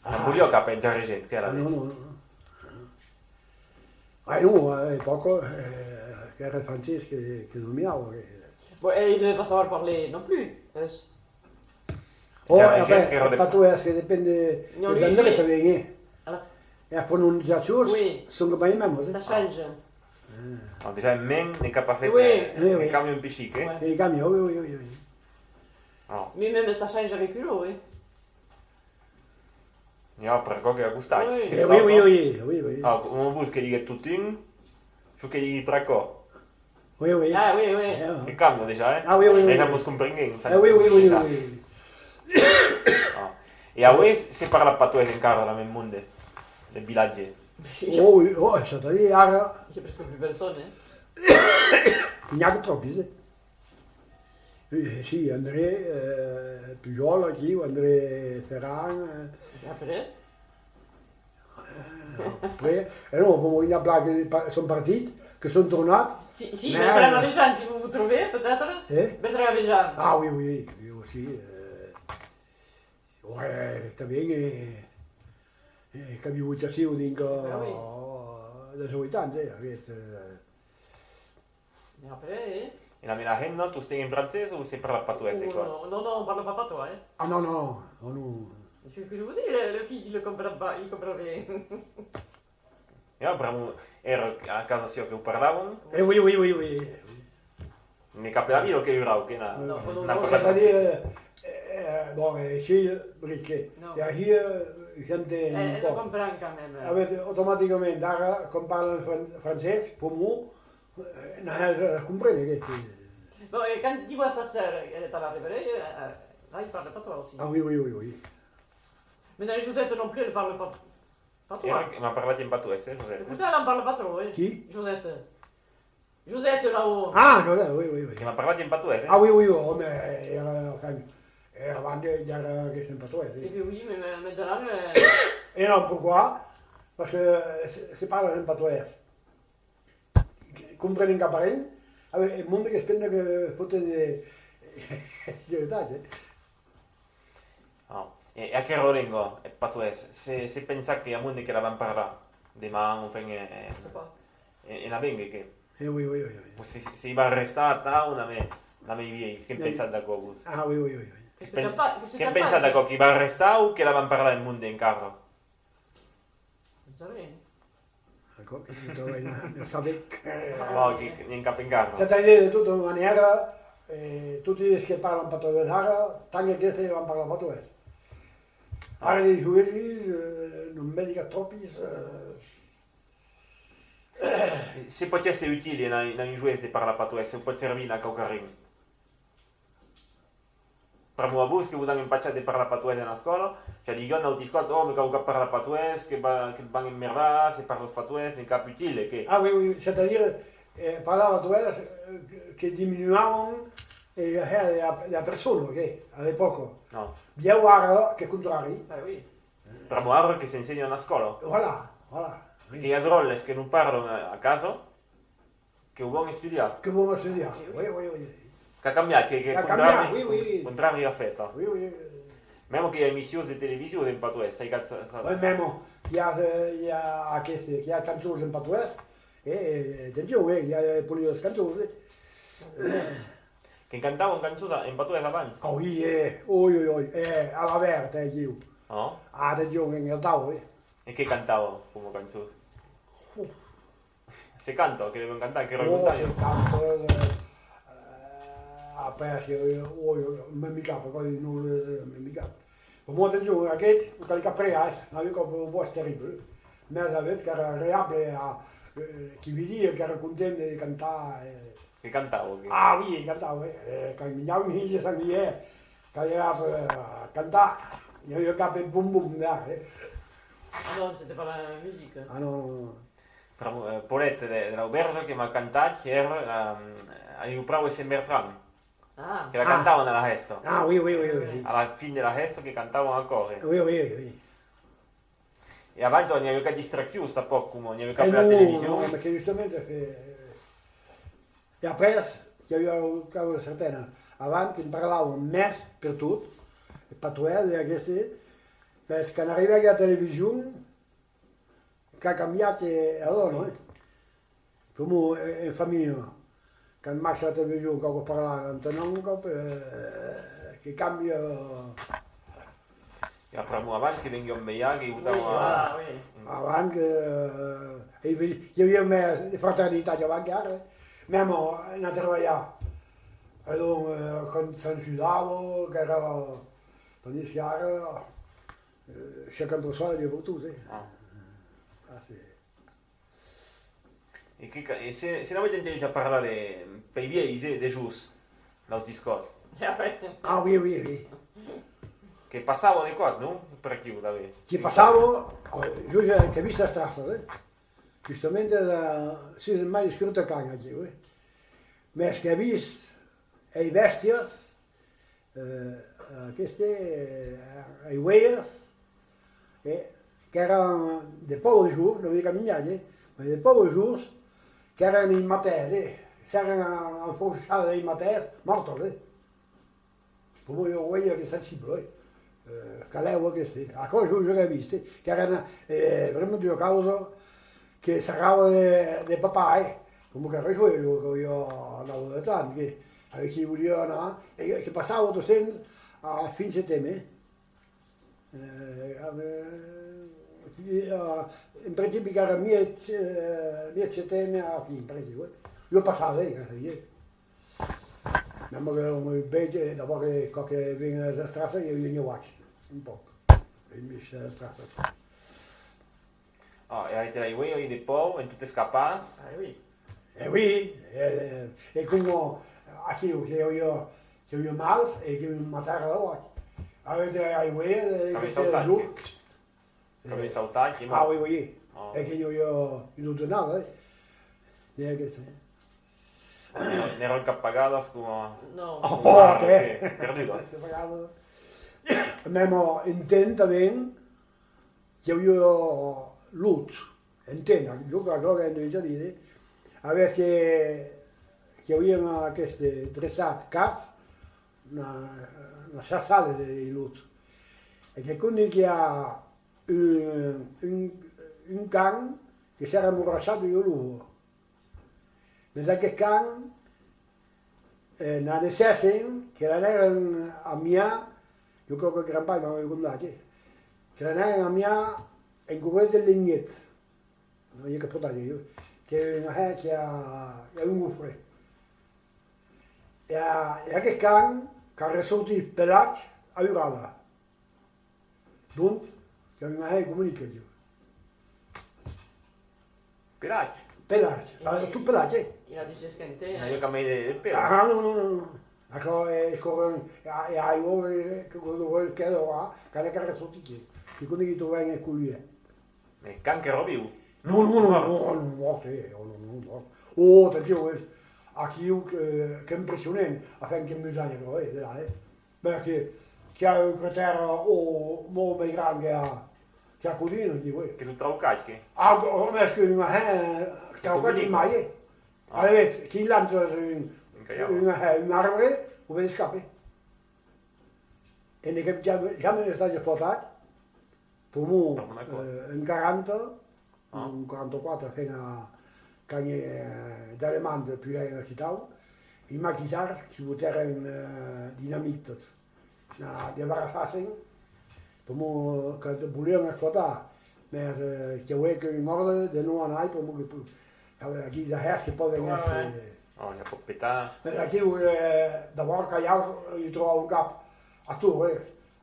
Non voliá cap enjaire gent, qu'èra... Ah non, non, non, non. Ah non, a l'epòca, eh, qu'èra eth francés que, que dominava, que... Bon, e i devèn pas saber parlar non plus, eus. Oh, e après, eth patoès que depend de, de l'endrech tanben, eh. E las prononciacions son pas les mèmas, eh. Ça change. Ah, dejà en mèn, n'ei cap a fèt, eh, ne cambia un pichic, eh. Ouais. Ne cambia, oui, oui, oui, oui. Oh. Mais même ça change avec l'eau, eh. N'i a per aquò que a costat. Oui. Eh, oui, oui, oui, oui, oui. Ah, coma vos que diguetz totun, çò que digui per aquò. Oui, oui. Ah, oui, oui. Eh, que cambia dejà, eh? Ah, oui, oui, oui. Dejà mos comprenguem. Eh, oui, oui, oui, oui. Ah. E aué se parla patoès encara, la mèn monde, del vilatge? Oh, oui, oh, c'est-à-dire, ara... C'est presque plus personne, eh? N'i a que tròpis, eh? Eh, si, André, eh, Pujol, aquiu, André Ferran, eh. E après? Eh, après, eh non, bon, i a plan que pa-, son partits, que son tornats. Si, si, mais, mais Bernard Dejean, si vous vous trouvez, peut-être. Eh? Bertrand Dejean. Ah oui, oui, lui aussi, eh. Ouais, tanben, eh, eh, qu'aviá votacion dinc a, ah oui, a las oitanta, eh, aguest, eh. E après, eh? E la mena hemna, tostemps en francés o se parla patoès, e quoi? Non, non, non, on parle pas patois, eh? Ah non, non, non, non. C'est ce que je vous dis, le, le fils, il le comprend pas, il comprend rien. E après, èra a casa siá que o parlavan? Eh oui, oui, oui, oui. N'ei cap de la vila que Urau, que n'a, non, n'a non, parlat. C'est-à-dire, eh, eh, bon, eh, si, brique. Non. E aquí, eh, gente... Eh, un pauc. Comprend quand même. Avec, automaticament, ara, com parlan fran-, francés, pour moi, eh, non, eh, comprene que, que... Bon, et quand tu vois sa sœur, elle est à la Réveillée, euh, euh, là, il parle patois aussi. Ah oui, oui, oui, oui. Mais non, Josette non plus, elle parle pas patois. Èra que m'a parlat en patoès, eh, Josette? Pourtant, elle en parle pas trop, eh. Qui? Josette. Josette, là-haut. Ah, Josette, oui, oui, oui. Que m'a parlat en patoès, eh? Ah oui, oui, oh, mais, euh, enfin, euh, avant de, d'èra que en patoès, eh. Eh bien oui, mais, mais maintenant, euh... Et non, pourquoi? Parce que, euh, se, se parla en patoès. Comprenen cap arren, avec un monde que espenda que foten de, de veritat, eh. Ah. E, e aquera lenga, eth patoès, se, se pensatz que i a monde que la van parlar deman, enfin, eh, eh, en, en avenguer, que... Eh, oui, oui, oui, oui. Se, se i van restar atau, damb, damb es vielhs, que'n pensatz d'aquò, vos? Ah, oui, oui, oui, oui. Qu'est-ce que tu en pa-, qu'est-ce que tu en penses? Que'n pensatz d'aquò, que i van restar o que la van parlar en monde encara? Jamais. Aquò que non tròbi, non, non sabi. Bon, que, que n'i a cap encara. C'est-à-dire, de tota manièra, eh, toti es que parlan patoès ara, tant que aqueste van parlar patoès. Ara, de joesis, eh, non vedi cap tròpis, eh. Se pòt èsser utile en un, en un joès de parlar patoès, se pòt servir en quauquarren. Pr'amor a vos que vos an empachat de parlar patoès en escòla, ja diguèron nautis còps: "Oh, me cau cap parlar patoès, que va, que van emmerdar, se parlas patoès, n'es cap utile, que." Ah, oui, oui, c'est-à-dire, eh, parlar patoès, eh, que, que diminuavan, eh, la, la, la persona, que, a l'epòca. Non. Bieu ara, que contrari. Ah, oui. Pr'amor ara que s'ensenha en escòla. Voilà, voilà, oui. Que i a dròlles que non parlan a, a casa, que o van estudiar. Que o van estudiar, oui, oui, oui. Qu'a cambiat, que, que... Qu'a cambiat, contrari, oui, oui. Contrari a feta. Oui, oui. Mèma que i a emissions de television en patoès, sai cap sa, sa... Oui, mèma, i a, eh, i a aqueste, i a cançons en patoès, eh, eh, atencion, eh, i a, eh, polidas cançons, eh. Que cantavan cançons a, en patoès abans? Ah oui, eh, oi, oi, oi, eh, Alabèrt, eh, ieu. Ah? Ah, atencion, que cantava, eh. E que cantava, coma cançons? Se canta, que devèn cantar, que... Oh, remontalhas. Se canta, eh, eh, après, que, oi, oi, me mi cap, quasi non, eh, me mi cap. Bon, atencion, aqueth, o calic après, eh, n'aviá cap una votz terrible. Mès avetz qu'èra agreable a, eh, qui vidia, qu'èra content de cantar, eh. Que cantava, que... Ah oui, cantava, eh. Eh, quand minjava, mi, je sabia, eh, quand èra, eh, cantar, i aviá cap de bom bom, eh. Ah non, c'était pas la musique. Ah non, non, non. Pr'amor, eh, Paulette de, de l'Aubèrja que m'a cantat, qu'èra, eh, Adiu prau e Sent Bertran. Ah. Que la cantavan a la hèsta. Ah, oui, oui, oui, oui, oui. A la fin de la hèsta que cantavan aquò, eh. Oui, oui, oui. E abans, n'i aviá cap distraccions, tanpòc, coma n'i aviá cap... Eh, la non, television. Non, mès que justament, que, e après, i aviá una causa certana. Abans, que parlavan mès pertot, e patoès, e aqueste, mès quand arribèc la television, qu'a cambiat, eh, la dòna, eh. Pr'amor, eh, en familha, quand marcha la television, cau parlar, entenon un còp, eh, que cambia. E pr'amor abans que venguèron melhor, que votava... Oui, voilà, oui. Abans que, eh, i avi-, i aviá mès de fraternitat abans qu'ara, eh. Mèma, eh, anar trabalhar. E donc, eh, quand s'ajudava, qu'èra, tandis qu'ara, eh, chacun pour soi, Dieu pour tous, eh. Ah. Ah, c'est... E que ca-, e se, se n'avètz entendut a parlar de, pei vielhs, eh, de jos, nautis còps? Ah, oui, oui, oui. Que passava de còps, non? Per aquiu, tanben. Que passava, eh, jo ja, qu'èi vist las traças, eh. Justament, eh, sus mai escrota can, aquiu, eh. Mès qu'èi vist, èi bèstias, eh, aqueste, eh, ai oelhas, eh, qu'èran de paures jorns, non aviá cap minjatge, eh, mès de paures jorns, qu'èran ei matèrs, eh, s'èran enfonchadas ei matèrs, mòrtas, eh. Pr'amor ua oelha qu'ei sensible, eh. Eh, calèu aqueste, eh. Aquò jo, jo l'ai vist, eh. Qu'èran, eh, vraiment d'ua causa que serrava de, de papar, eh. Coma qu'èra jo, jo, que jo anava de tant, que, avec qui voliá anar, e que, que passava tot temps a fin seteme, eh. Eh, a, eh, en principi qu'èra mièg, eh, mièg seteme a fin, per exemple, eh. Jo passava, eh, que sei, eh. Mèma que un bèth, eh, d'abòrd que, quand que ven las traças, i aviá un uach, un pauc. Ai vist las traças. Ah, e ai te l'ai, oui, ai de paur, en tot escapar. Ah, oui. Eh oui, eh, e coma aquiu, que i aviá, que i aviá mals, e que matèr a l'uach. Avec te l'ai, oui, eh, que te lo... Qu'avèn sautat, que... Ah, oui, oui. Ah. E que i aviá una autra annada, eh. De aquesta, eh. N'èran cap pagadas coma... Non. Oh, ara, que, perdudas. Cap pagadas. Mèma un temps tanben, qu'i aviá lops, un temps, jo aquò qu'èi entendut a dire, avètz que, qu'i avián aqueste dreçat, cas, una, una chaçada de, de lops. E que quand que i a un, un, un can que s'èra emborrachat de lop. Mès d'aqueth can, eh, n'anèssen, que l'anèren amiar, jo creo que Grand-pair m'avè condat, eh, que l'anèren amiar en corrent del Lenguet. Non i a cap portatge, ieu. Qu'i a un, eh, qu'i a, i a un gofre. E a, e aqueth can qu'a ressortit pelatge a urada. Donc, qu'i a un, eh, comunicat, ieu. Pelatge? Pelatge, a, tot pelatge, eh? Il a dû s'esquinter, hein. Non i a cap mai de, de pèl. Ah, non, non, non, non. Aquò es corrent, e a, e aiga, eh, que, que, que, que, que, que, que, que ressortit, que, que, que, que, que, que, Mès can qu'èra viu? Non, non, non, non, non, mòrt, eh, oh, non, non, mòrt. Oh, atencion, eh, aquiu, que, qu'impressionant, enfin, que musanha, aquò, eh, de là, eh. Ben, que, qu'i a un crotèr, oh, molt mai grand que a, que a Codina, aquiu, eh. Que lo traucatge, que? Ah, oh, mès que un, eh, traucatge mai, eh. Ah. Alavetz, que lança un, un, eh, un arbre, o ben escape. E ne qu'èm ja-, jamai estat explotat, pr'amor, eh, en quaranta, en quaranta-quatre, enfin, a, quand, eh, d'Alemands puguèren acitau, i maquisards que botèren, eh, dinamitas, na, de barrafassen, pr'amor que volián explotar, mès, eh, que auec un òrdre de non anar, pr'amor que pu-, Aquí, i a hèrs que pòden èsser... Oh, ja pòt petar. Mès aquí, eh, d'abòrd, caliá li trobar un cap a tot, eh.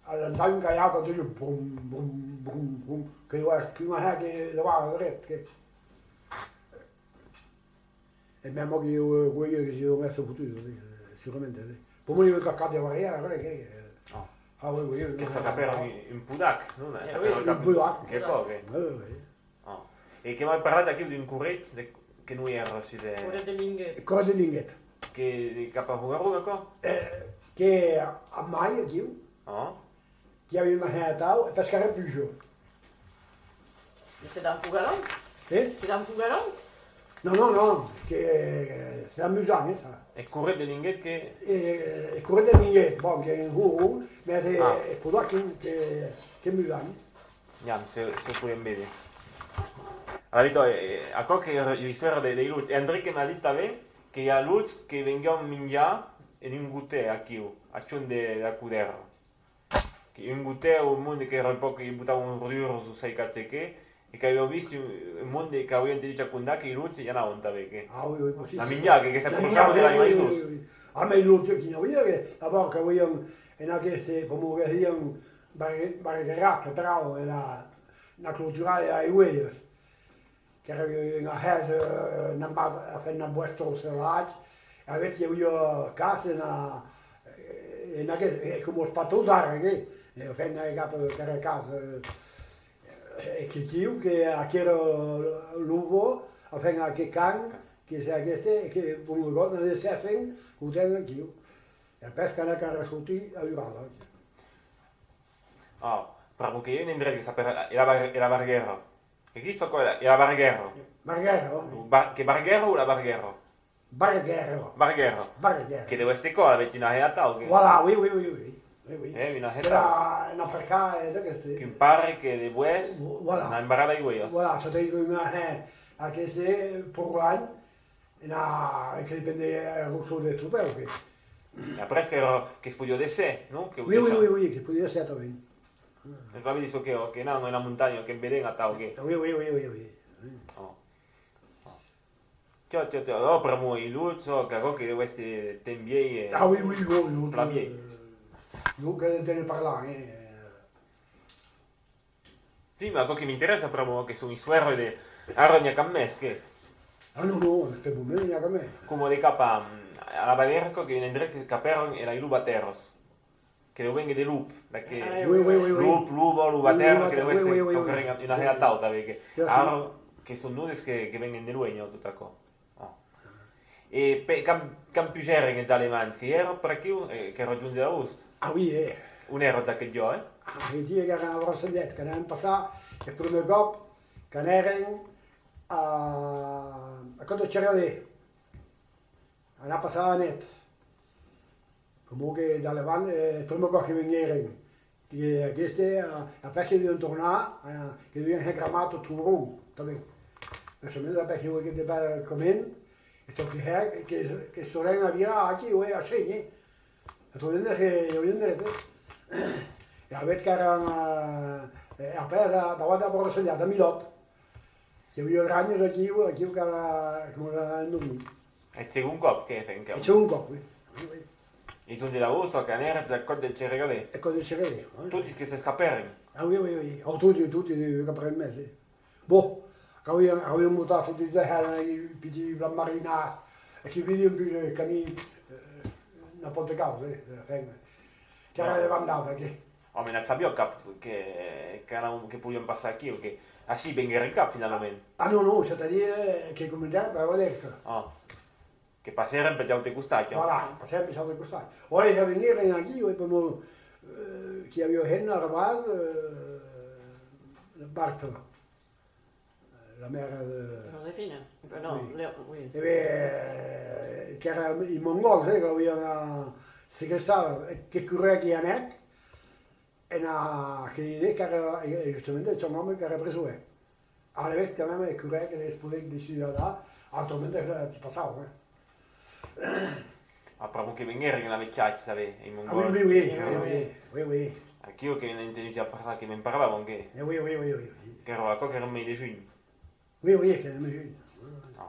A l'entorn, caliá que dise brum, brum, brum, brum, que deu èsser qu'un ahèr que davant, dret, que... E mèma que ieu, eh, que si deuen èsser fotuts, eh, segurament, eh. Pr'amor i a cap de barrièra, eh, que... Ah oui, oui, oui. Que s'apèra un, un podac, non? Eh, oui, un podac. Que pòc, eh. Oui, oui, oui. Ah. E que m'as parlat aquiu d'un corret de, que non èra sus de... Corret de Linguet. Corret de Linguet. Que de cap a Fogaron, aquò? Eh, que a mai, aquiu. Ah. Qu'i aviá un ahèr atau, e pescava puja. E se dan Fogaron? Eh? Se dan Fogaron? Non, non, non, que, eh, se dan Musan, eh, ça. E corret de Linguet que... E, e corret de Linguet, bon, que en Fogaron, mès e, e podac que, que, que Musan, eh. Jam, se, se podem véder. Alavetz, eh, aquò qu'ei ua istòria de, dei lops. E André que m'a dit tanben que i a lops que venguián minjar en un gotèr aquiu, ath hons de, de la codèra. Que un gotèr, un monde qu'èra un pauc, que botavan ordures o sai cap ce que, e qu'aviá vist un, un monde qu'aviá entendut a condar que i lops i anavan tanben, que... Ah, oui, oui, possible. A minjar, que, que s'aprochavan de l'animal. Oui, oui, oui. Ah, mès i lops que n'i aviá, que, d'abòrd qu'avián en aqueste, coma o disián, Bargue-, barguerat, que trau, era, ena clotura de las oelhas, qu'èra un ahèr, eh, ena ma-, enfin, ena boèsta o serratge, e alavetz que i aviá cas ena, eh, en aqueth, eh, coma es patons ara, que, eh, enfin, n'ai cap, eh, qu'èra cas, eh, e que diu que aquera lopa, enfin, aqueth can, que se aqueste, que, bon, lo còp, ne decèssen, que o tenen aquiu. E après, qu'anèc a ressortir a urada. Ah, pr'amor que i a un endret que s'apèra era Bar-, era Barguèra. Que quist'aquò, era, era Barguèra? Barguèra, ò. Bar-, que Barguèra o la Barguèra? Barguèra. Barguèra. Barguèra. Que deu èster aquò, alavetz un ahèr atau, que... Voilà, oui, oui, oui, oui. Oui, oui. Eh, un ahèr atau. Qu'èra un aparcar, eh, d'aqueste. Qu'un parc de boès, vo-, voilà, n'a embarrat d'oelhas. Voilà, çò qu'ei un ahèr, aqueste, pro gran, e n'a, e que depende, eh, grossor de tropèu, que... E après, qu'èra, que's podiá déser, non? Que... Oui, oui, oui, oui, que's podiá déser tanben. Mès va véder çò que, que non, ena montanha, que vedem atau, que... Oui, oui, oui, oui, oui. Oh. Oh. Tiò, tiò, tiò, oh, pr'amor i lops, oh, qu'aquò que deu èster temps vielh, eh. Ah, oui, oui, jo, jo, plan vielh. Eh, jo que n'entene parlar, eh. Sí, mès aquò que m'interèssa, pr'amor que son istoèras de... Ara n'i a cap mès, que? Ah, non, non, en aqueste moment n'i a cap mès. Coma de cap a, a la Badèrca, qu'ei un endret que, qu'apèran era Lobatèras. Que deu vénguer de lop, d'aqueth... Ah, oui, oui, oui, oui. Lop, loba, lobatèra, que deu èsser quauquarren, un ahèr atau tanben, que... Ara, que son nodes que, que venguen de luenh, tot aquò. Oh. E pe-, quand, quand pugèren es Alemands, que i èra per aquiu, eh, qu'èra hons d'agost? Ah, oui, eh. On èra d'aqueth jòc, eh? Ah, aqueth dia qu'èra a Brocelièr, qu'anèren passar eth prumèr còp, qu'anèren a, a Còp de Cherader. Anar passar la net. Coma que d'Alemand, eh, eth prumèr còp que vengueren, que aqueste, eh, après que devián tornar, eh, que devián hèr cramar tot Toulon, tanben. Mès o mens après que hègen de pas comèn, e çò que hègen, que, que, que's tornen a virar aquí, oè, a Seny, eh. E tot que i avián dret, eh. E alavetz qu'èran, eh, e après, davant de Brocelièr, a Milòt. Que i aviá granjas aquiu, aquiu, qu'èra, coma èra un domin. Eth segon còp que fèn, que... Eth segon còp, oui. Oui, oui. E donc de la Ossa, qu'anèretz a còp de Cheregadé? A còp de Cheregadé, oui. Totis que s'escapèren? Ah, oui, oui, oui. Oh, toti, toti, eh, qu'après mès, eh. Bon, qu'aviam, aviam botat toti de hèn, eh, petits blancs marinars, e que vediam pus, eh, camin, eh, n'importe causa, eh, enfin, qu'èra de bandada, que... Òme, n'at sabiá cap que, que, que podiam passar aquí, o que... Ací venguèren cap, finalament? Ah, non, non, c'est-à-dire, eh, que començaram per Baderca. Ah. Que passèren per l'aute costat, ja. Voilà, passèren per l'aute costat. Ora, ja venguèren aquí, oui, pr'amor, eh, qu'i aviá hèn a Rabàs, eh, Bartra, la mèra de... Josefina. Eh, non, oui. Leo, oui. E ben, eh, qu'èra un mongòl, eh, que l'avián, eh, sequestrada, e que corrèc e anèc, ena, que didec qu'èra, e, e justament, eth sòn òme qu'èra presoèr. Alavetz, quand même, e corrèc, e les podec decidar, autrament, eh, t'i passavan, eh. Après, bon, que venguèren en avetjatge, sabes, en... Ah, oui, oui, oui, oui, oui, oui, oui. Aquí, o que n'ai entenut a parlar, que me'n parlavan, que... Eh, oui, oui, oui, oui, oui. Qu'èra aquò, qu'èra en mes de junh. Oui, oui, qu'èra en mes de junh. Ah.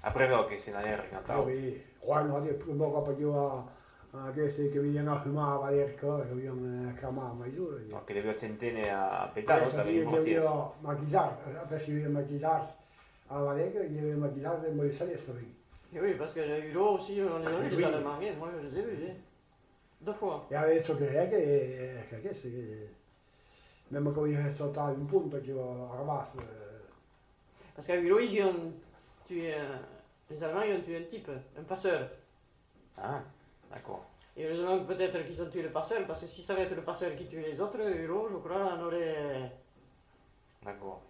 Après, vèu que se n'anèren atau. Oui, oui. Ouais, non, de, pr'amor còp aquiu a, a aqueste que venián a fumar a Baderca, que venián, eh, a cramar a maison, eh. Non, que deviá s'enténer a, a petar, eh, non? Tanben, i aviá maquisards, eh, parce que i aviá maquisards a Baderca, i aviá maquisards en Buenos Aires tanben. Eh oui, parce que les Hulot aussi, on les a vus, les Allemands, hein, moi je les ai vus, hein. Deux fois. E avetz çò que hè, que, que, que, que, même quand ils ont sauté une ponte, que, euh, à Rabas, euh. Parce qu'à Hulot, ils ont tué un, les Allemands, ils ont tué un type, un passeur. Ah, d'accord. Et heureusement que peut-être qu'ils ont tué le passeur, parce que si ça avait été le passeur qui tuait les autres, Hulot, je crois, on aurait... D'accord.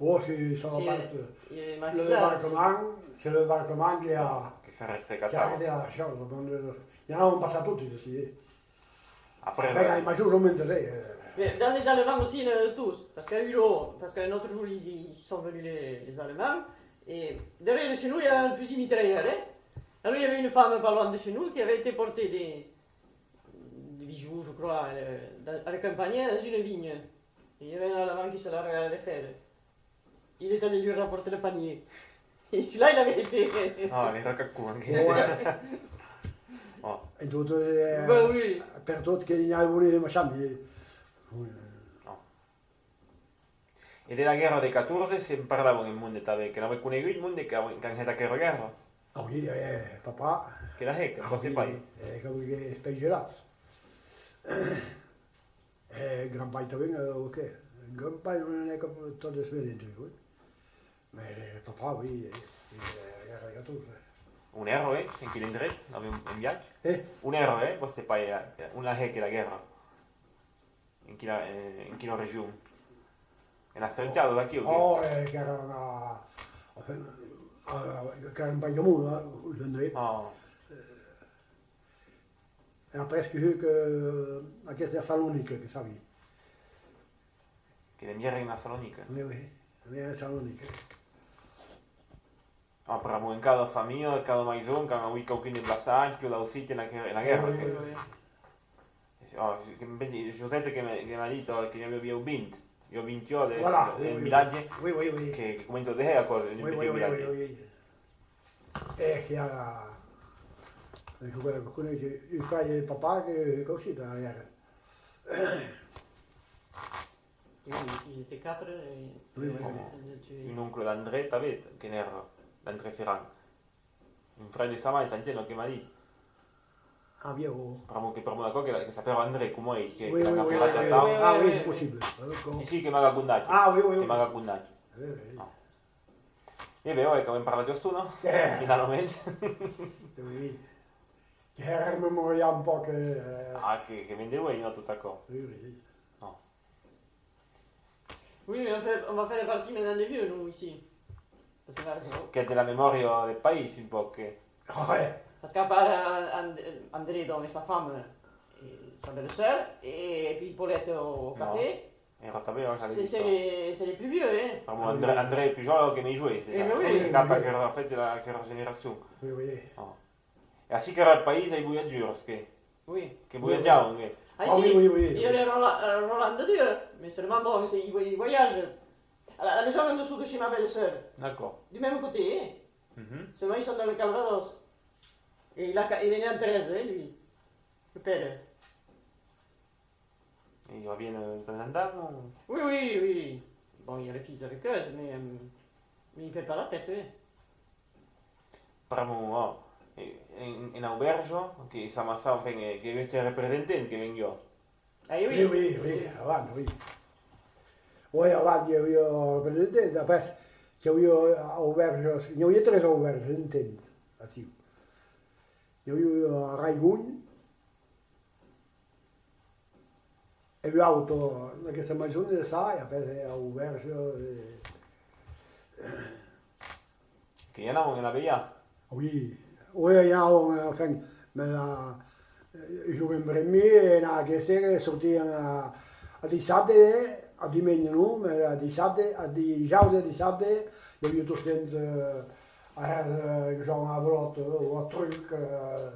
Oh, si, ça va pas être. Le débarquement, c'est le débarquement qui a, qui a arrêté la chose. Donc, euh, i anavan passar totis, aussi, eh. Après, après, euh, la majorité, eh. Mais dans les Allemands aussi, il y en a de tous. Parce qu'à Hulot, parce qu'un autre jour, ils, ils sont venus, les, les Allemands, et derrière de chez nous, il y a un fusil mitrailleur, hein. Alors, il y avait une femme pas loin de chez nous qui avait été porter des, des bijoux, je crois, euh, dans, à la campagne, dans une vigne. Et il y avait un Allemand qui se larguait à le faire. Il est allé lui rapporter le panier. Et celui-là, il avait été... Ah, l'era cacon, enquia. Ouais. Oh. E tot, eh, ben oui, pertot que n'i a un de machan, eh. Oh. E de la guèrra de catorze, se'n parlavan en monde tanben, que n'avè conegut monde que, qu'an hèt aquera guèrra? Ah oui, eh, papà. Que la hec, ah, vòste pair? Eh, que, que es pels gelats. Eh, grand-pair tanben, eh, o qué? Grand-pair non n'anèc tot desvenent, oui. Mais, eh, papà, oui, eh, eh, guèrra de catorze. On èra, eh? En quin endret? Aviam un viatge? Eh? On èra, eh? Vòste pair, eh? On la hec, la guèrra? En quina, eh, en quina region? En Estrentiada, d'aquí, o qué? Oh, eh, qu'èra una, enfin, eh, qu'èra un pair de monde, eh, l'endret. Ah. E après, que, que, aquesta a Salonica, que sabi. Que l'envièren a Salonica? Oui, oui, l'envièren a Salonica. Ah, pr'amor en cada familha, cada maison, qu'an auut quauqu'un de blaçat, que l'an aucit en aquera, en la guèrra, oui, que... Oui, oui. Ah, que me pensi, Josette que me, que m'a dit, oh, que n'i aviá vint, i a vint de, voilà, oui, en vilatge, oui, oui, oui, que, que comença de hèr aquò, en petit vilatge. Oui, oui, oui, oui. E que i a, eh, que coneissi un fraire de papà que, qu'ausí, d'ailleurs. Oui, ils étaient quatre et... Oui, oui, oui. Un oncle d'André tanben, que n'èra, d'André Ferran. Un fraire de sa mair, sembla que m'a dit. Ah, bien, oh. Pr'amor que, pr'amor d'aquò que, que s'apèra André, coma ei, que, oui, que l'an aperat atau. Ah, oui, possible. Ah, d'accord. Ici que m'aga condat. Ah, oui, oui, oui. Que m'aga condat. Oui, oui. Non. E ben, ouais, qu'avem parlat d'estona, eh, finalament. Oui, oui. Que rememoriar un pauc, eh. Ah, que, que ven de luenh, non, tot aquò. Oui, oui. Non. Oui, mais on fait, on va faire partie maintenant des vieux, nous, ici. Parce que là, c'est... Qu'ètz de la memòria deth país, un pauc, que. Ouais. Parce qu'à part, euh, And-, André, donc, et sa femme, et sa belle-sœur, et, et puis Paulette au, au café. Non. Èra tanben, oh, j'avais dit ça. C'est, c'est les, c'est les plus vieux, hein. Pr'amor André, André Pujol, que mei joen, eh ben oui. Cap aquera, en fait, la, aquera generacion. Oui, oui. Oh. E ací qu'èra eth país des voyageurs, que... Oui. Que voyajavan, que... Ah, si, oui, oui, oui, il y a les Rola-, euh, Roland de Dieu, mais seulement bon, c'est, ils voy-, ils voyagent. À la, la maison en dessous de chez ma belle-sœur. D'accord. Du même côté, hein. Mhm. Seulement ils sont dans le Calvados. Et il a, il est né en treize, hein, lui. Le père. Et il revient, euh, de temps en temps, ou ? Oui, oui, oui. Bon, il y a le fils avec eux, mais, euh, mais il paie pas la pète, hein. Pr'amor, ò, en, en aubèrja, que s'amassava, enfin, eh, que vèste representant que venguiá. Ah, oui. Oui, oui, oui, avant, oui. Oui, avant, i aviá representant, après, i aviá aubèrjas, i aviá tres aubèrjas, entend, ací. I aviá a Raigon, e ua auta, aquesta maison de ça, e après, eh, aubèrja, eh. Que i anavan en la velha? Oui, oui, i anavan, enfin, mès la, eh, jo me'n brembi, e na, aquesta que sortian a, a dissabte, a dimenge non, mès a dissabte, a dijòus e a dissabte, i aviá tostemps, eh, a, eh, que son a Bolòt, o a Truc, eh,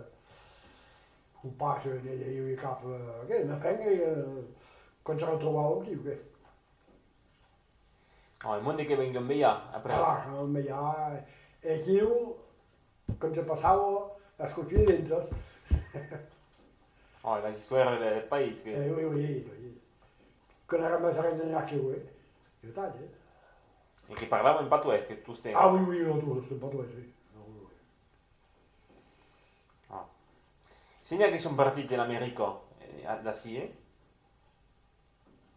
o pas, eh, i aviá cap, eh, que, mès enfin, eh, quand se retrobava aquí, que. Ò, e monde que venguián velhar, après. Voilà, que venguián velhar, e aquiu, quand se passava las confidenças. Ò, las istòrias de, del país, que. Eh, oui, oui, oui. Que n'èra mès arrenhar aquiu, eh. Veritat, eh. E que parlavan patoès, que tostemps. Ah, oui, oui, non, tostemps patoès, oui. Non, oui, oui. Ah. Se n'i a que son partits en America, eh, a, d'ací, eh?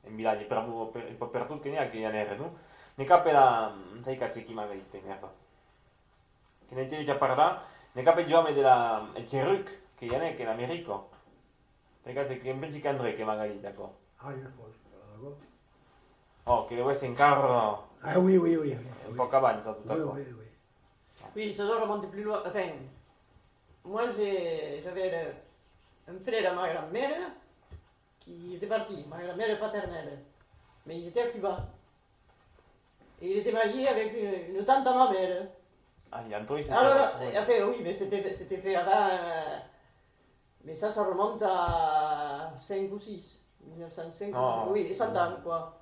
En vilatge, per, per, un pauc pertot que n'i a que i anèren, non? N'ai cap era, non sai cap qui m'aga dit, mèrda. Que n'ai entenut a parlar, n'ai cap eth òme de la, eth Geruc, que i anèc en America. N'ai cap, que em pensi qu'André que m'aga dit aquò. Ah, jo pòt, aquò. Ò, que deu èsser encara, ah, oui, oui, oui, oui, un pauc abans, tot aquò. Oui, oui, oui. Oui, ça doit remonter plus loin. Enfin, moi, j'ai, j'avais le, un frère à ma grand-mère qui était parti, ma grand-mère paternelle. Mais ils étaient à Cuba. Et il était marié avec une, une tante à ma mère. Ah, il y a un truc, c'est... Alors, ouais. Enfin, oui, mais c'était, c'était fait avant, euh, mais ça, ça remonte à cinq ou six, mille neuf cent cinq, ah, oui, cent ans, quoi.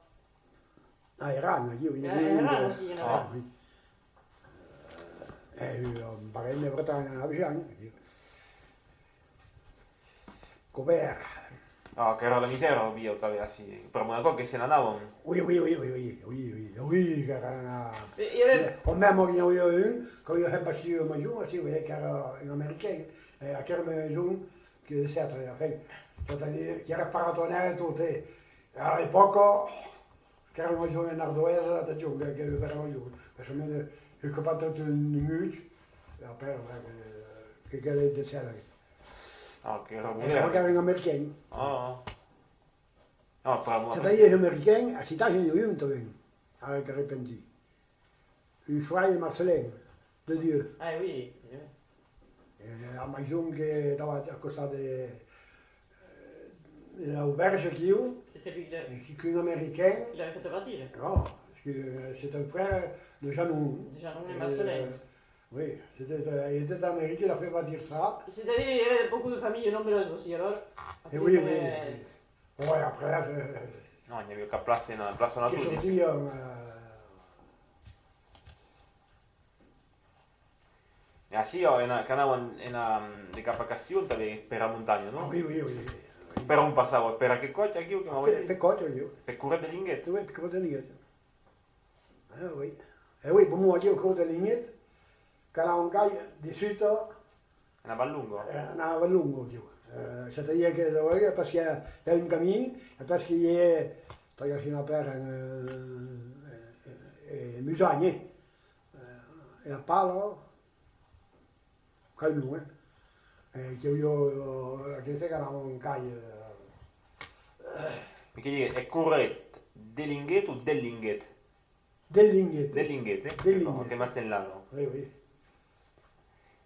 Ah, Eran, aquiu, ah, Eran, eh, aussi, Eran. Ah, oui. Eh, un parent de Bretanha, Abjan, aquiu. Cobèrt. Ah, qu'èra la misèra, aviá tanben ací. Pr'amor d'aquò que se n'anavan. Oui, oui, oui, qu'èra... E, e, eh, o mème, i aviá un, qu'aviá hèt bastir ua maison, ací, oui, qu'èra un american, eh, aquera maison que de sèt, enfin, c'est-à-dire qu'èra paratonèra e tot, eh. A l'epòca, qu'èra una zòna nord-oèst, atencion, que, que, qu'èra una zòna. Perque mès, eh, que pas tot un minut, e après, ouais, que, que, que de sèt. Ah, qu'èra... Aquò qu'èra un american. Ah, ah. Ah, pr'amor. C'est-à-dire, un american, a Ciutat, i n'aviá un tanben, ara que repensi. Un fraire Marcelin, de Dieu. Ah, oui, oui. E la maison que estava a costat de, eh, de l'aubèrja aquiu, c'était lui, le, e que, qu'un american, il avait fait bâtir. Non, parce que, euh, c'est un frère de Jeannot. De Jeannot et Marcelin. Euh, oui, c'était, euh, il était en Amérique, il a fait bâtir ça. C'est-à-dire, il y avait beaucoup de familles nombreuses aussi, alors. Et oui, oui, oui. Bon, e après, là, c'est... Non, i aviá cap plaça ena plaça natura. Que sortiam, eh... E ací, ò, ena, qu'anavan ena, de cap a Castilhon, tanben, pera montanha, non? Ah, oui, oui, oui, oui. Per on passava? Per aqueth còth aquiu que m'avas dit? Per, per còth, aquiu. Per Corret de Linguet? Oui, per Corret de Linguet. Eh, oui. Eh, oui, bon, aquiu, Corret de Linguet, qu'anavan caire de suita. Ena Val Longa. Eh, ena Val Longa, aquiu. Eh, c'est-à-dire que, eh, parce que i a, i a un camin, e parce que i a, tà que fin a pèr en, eh, eh, eh, Musanha, eh, e a Pala, qu'a un nom, eh. Eh, que jo, jo, aquesta que anavan caire, eh. E que digue, e Corret de Linguet o del Linguet? Del Linguet. Del Linguet, eh? Del Linguet. Que m'ac enlava. Oui, oui.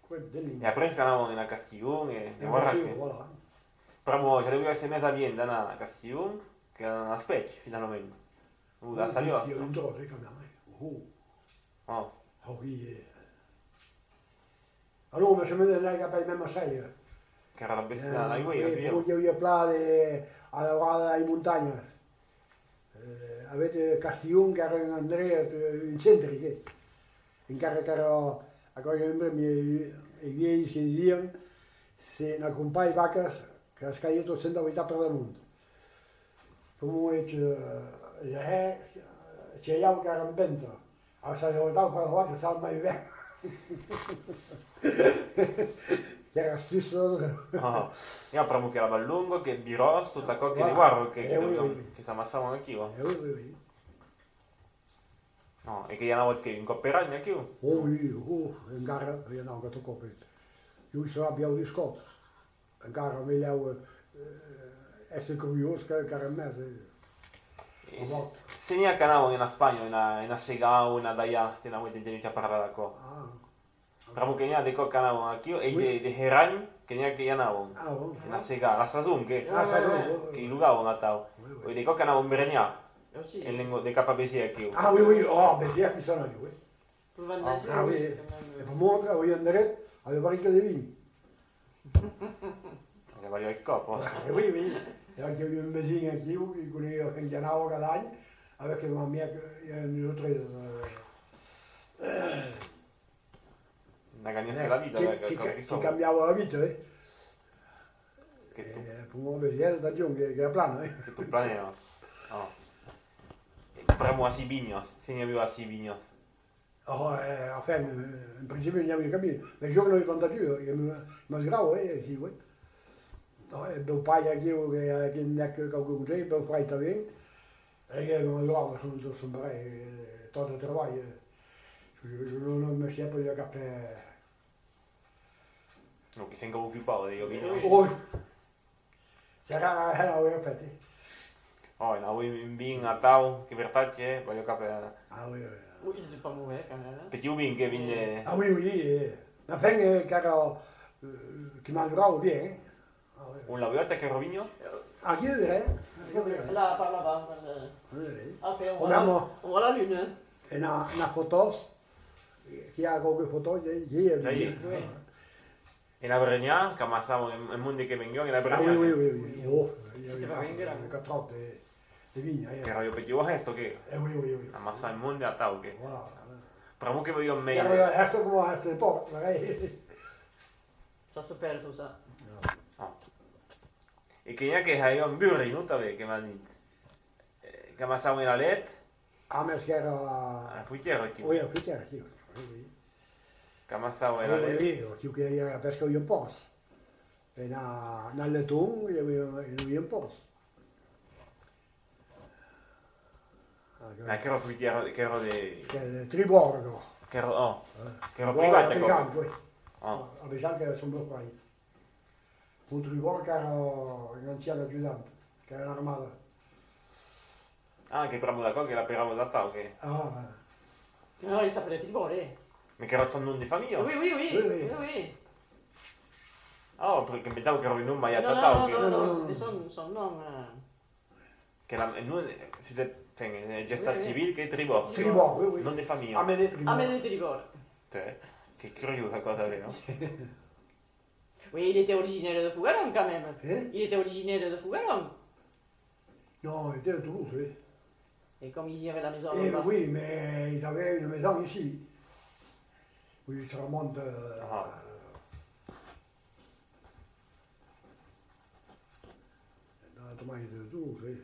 Corret del Linguet. E après qu'anavan ena Castilhon e, e voilà. Voilà. Pr'amor, ja deviá èsser mès avient d'anar a Castilhon que d'anar a Espèc, finalament. O d'anar a Saliòs. Oui, i a un tròç, eh, quand même, eh. Oh. Oh. Ah oui, eh. Ah non, mès se me n'anèc cap a Mèma Sèia. Qu'èra la bestina a l'aigua, oui, aviá. Perque i aviá plan de, a daurada, las montanhas. Eh, Avetz, eh, Castilhon, qu'èra un endret, eh, un centre, que. Encara qu'èra, aquò, jo me brembi, eh, eh, vielhs que disián, se n'acrompa vacas, que las calha tot sent avitar per damunt. Pr'amor, eh, que, eh, ja hè, eh, que i a qu'èra en venta. Ara, s'as avitat per davant, que sal mai ben. Qu'èra astuça. Ah, i a pr'amor que la Val Longa, que Biròs, tot aquò que de guarro, que, que, que s'amassavan aquí, va. Eh, oui, oui, oui. Non, e que i anavatz que un còp per an aquiu? Oh, oui, oh, encara, i anava quatre còps. Jo i soi anat biau dus còps. Encara me lèu, eh, èstre curiós que, encara mès, eh. E se, se n'i a qu'anavan ena Espanha, ena, ena Segar o ena Daià, se n'avetz entenut a parlar d'aquò? Ah. Pr'amor que n'i a de còps qu'anavan aquiu, e de, de Heranh, que n'i a que i anavan. Ah, bon. Ena Segar, la sason, que, que i logavan atau. Oui, oui. E de còps qu'anavan brenhar, en lenga, de cap a Besièrs aquiu. Ah, oui, oui, oh, Besièrs, que sona, oui. Ah, oui. E pr'amor qu'avián dret a de barricas de vin. Que valiá eth còp, eh? Ah, oui, oui. E aquí i aviá un vesin aquiu que coneguia, que i anava cada an, avec ma mère, que i a un autre, eh, N'a ganhat la vida, que, que, que cambiava la vida, eh. Que tu... Eh, pr'amor, ben, èra d'avion, que, que era plana, eh. Que tu planèva. Oh. E pr'amor ací vinhas, se n'i aviá ací vinhas. Oh, eh, enfin, eh, en principi n'i aviá cap. Mès jo que n'aviá plantat ua, eh, que me, m'agradava, eh, ací, oui. Non, eh, bèu pair aquiu, que, que n'èc quauque conseil, bèu frair tanben. E que m'agradava, son, son pareil, eh, tot de trabalh, eh. Jo, jo, jo non, non me siá pas cap, eh. Non, que se'n ocupava de jo, vinha. Oi! Serà, eh, oi, pète. Oh, en avui un vin atau, que vertat que, eh, valiá cap, eh. Ah, oui, oui. Oui, c'est pas mauvais, quand même, hein. Petit vin que vin de... Ah, oui, oui, eh. Enfin, eh, qu'èra, eh, que m'agradava bien, eh. Ah, oui. On la veu, aquera vinha? Aquí, eh? Là, par là-bas, par le... Oui, oui. Ah, on voit la, on voit la lune, hein. Ena, ena fotòs, qu'i a quauque fotò, i a, i a, oui. Ena brenhar, qu'amassavan en, en monde que venguián, ena brenhar. Ah, oui, oui, oui, oui. Oh, i a, i a cap tròp de, de vinha, eh. Qu'èra ua petita hèsta, o qué? Eh, oui, oui, oui. Amassar en monde atau, o qué? Voilà. Pr'amor que veuian mei. Qu'èra ua hèsta coma hèsta de pòrc, pareil. Ça se perd tout ça. Ah. E que n'i a que haián burri, non, tanben, que m'an dit. Eh, qu'amassavan era let. Ah, mès qu'èra... A la fruitièra, aquí. Oui, a la fruitièra, aquí. Oui, oui. Qu'amassavan era let. Oui, oui, aquí que i a, parce que i a un pòrc. E na, na Leton, i a, i a un pòrc. Ah, que... Ah, qu'èra fruitièra, qu'èra de... Que de Tribòrd, aquò. Qu'èra, oh. Eh, qu'èra Tribòrd, privat, aquò. Abeijan, oui. Ah. Abeijan, que son bèu pair. Mon Tribòrd, qu'èra un ancian ajudant, qu'èra en armada. Ah, que pr'amor d'aquò que l'aperavan atau, que... Ah, ouais. Non, il s'appelait Tribord, eh. Mès qu'èra ton nom de familha? Oui, oui, oui. Oui, oui. Oui, oui. Ah, perque pensava qu'èra un nom balhat atau, que... Non, non, non, non, non, non, son, son nom, eh. Que la, non, eh, c'était, enfin, eh, gestat civil, que Tribord. Tribord, oui, oui. Nom de familha. Amédée Tribord. Amédée Tribord. Tè, que curiós aquò tanben, non? Oui, il était originaire de Fougaron, quand même. Hein? Il était originaire de Fougaron. Non, il était de Toulouse, oui. Et comme ils y avaient la maison là-bas. Eh oui, mais ils avaient une maison ici. Oui, ça remonte, euh, dans la domaine de Toulouse, oui.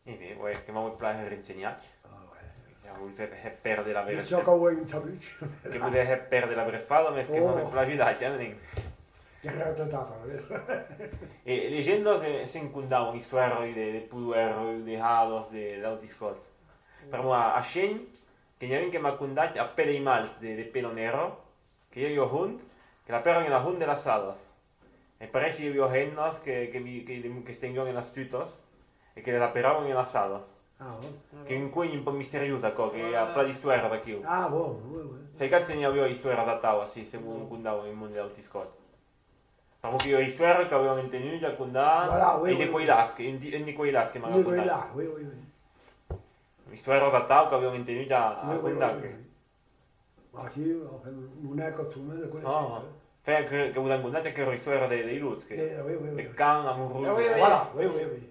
E ben, ouais, que m'avè plan rensenhat. Ah, ouais. Que vos è hèt pèrdre la vrespada. Que vos è hèt pèrdre la vrespada, mès que m'avè plan ajudat, eh, nen. Que ratatat, alavetz. E legendas, eh, se'n condavan, istoèras de, de podoèras, de hadas, de, d'autis còps. Pr'amor a, a Sheny, que n'i a un que m'a condat a Pè dei Mals de, de Penonèra, que i aviá hont, que l'aperavan era hont de las hadas. E pareish que i aviá hemnas que, que vi-, que, que s'estenguián enas tutas e que les aperavan enas hadas. Ah, bon. Qu'ei un conh un pauc misteriós, aquò, que i a plan d'istoèras aquiu. Ah, bon, oui, oui. Sai cap se n'i aviá istoèras atau, ací, se vos condavan en monde d'autis còps. Pr'amor que i a istoèras qu'avián entenut a condar, voilà, oui, oui, de Coilàs, que, un di-, un de Coilàs que m'avè condat. De Coilàs, oui, oui, oui. Istoèras atau qu'avián entenut a, a condar, que. Aquí, enfin, non è cap tot lo monde coneishèt, eh. Enfin, que, que vos an contat aquera istòria de, de Ilots, que... De, oui, oui, oui, de oui. Can, amorós. Ah, oui, oui. Voilà, oui, oui, oui.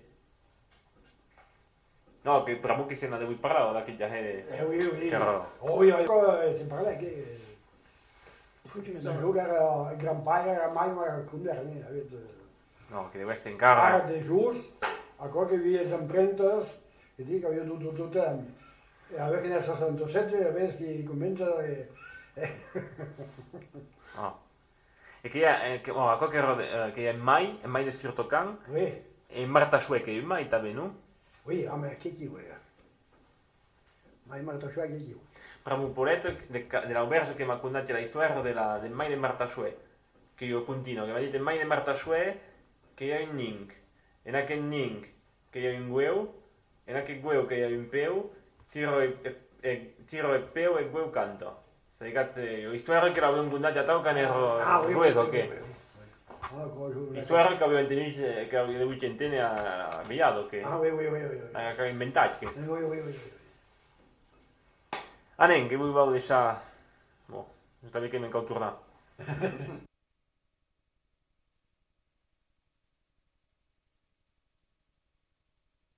Non, que pr'amor que se n'a degut parlar, d'aqueth viatge de... Eh, oui, oui. Qu'èra... Oh, oui, oui, eh, se'n parla, que... Fot una... Lo que èra grand-paire, èra mai, mai, com dire, eh, aviá, eh, non, que deu èsser encara. Ara de jos, aquò que via es emprentas, que dic, aviá tot, tot, tot, eh, e aviá que n'es seissanta-sèt, e aviá que comença, eh, eh. Ah. E que i a, eh, que, bon, aquò qu'èra, eh, que i a en mai, en mai d'Escurtocan, oui. E en Martachoè que i a un mai tanben, non? Oui, ah, mès que, que, oui. Mai Martachoè que, que. Pr'amor Paulette, de, de l'aubèrja que m'a condat la istòria de la, del mai de Martachoè, que jo continua, que m'a dit, en mai de Martachoè, que i a un nin. En aqueth nin, que i a un uèu, en aqueth uèu que i a un peu, tira eth, eth, eth, tira eth peu e eth uèu canta. Saigatz, eh, ua istòria que l'avián condat atau quan èra... Ah, oui, oui, joves, oui, o qué? Oui, oui, oui. Ah, quand je... Istòria qu'avián entendut, eh, qu'avián degut enténer a, a la velhada, o qué? Ah, oui, oui, oui, oui, oui. A, qu'avián inventat, qué? Eh, oui, oui, oui, oui. Anem, que vos vau deishar. Bon, jo tanben que me'n cau tornar.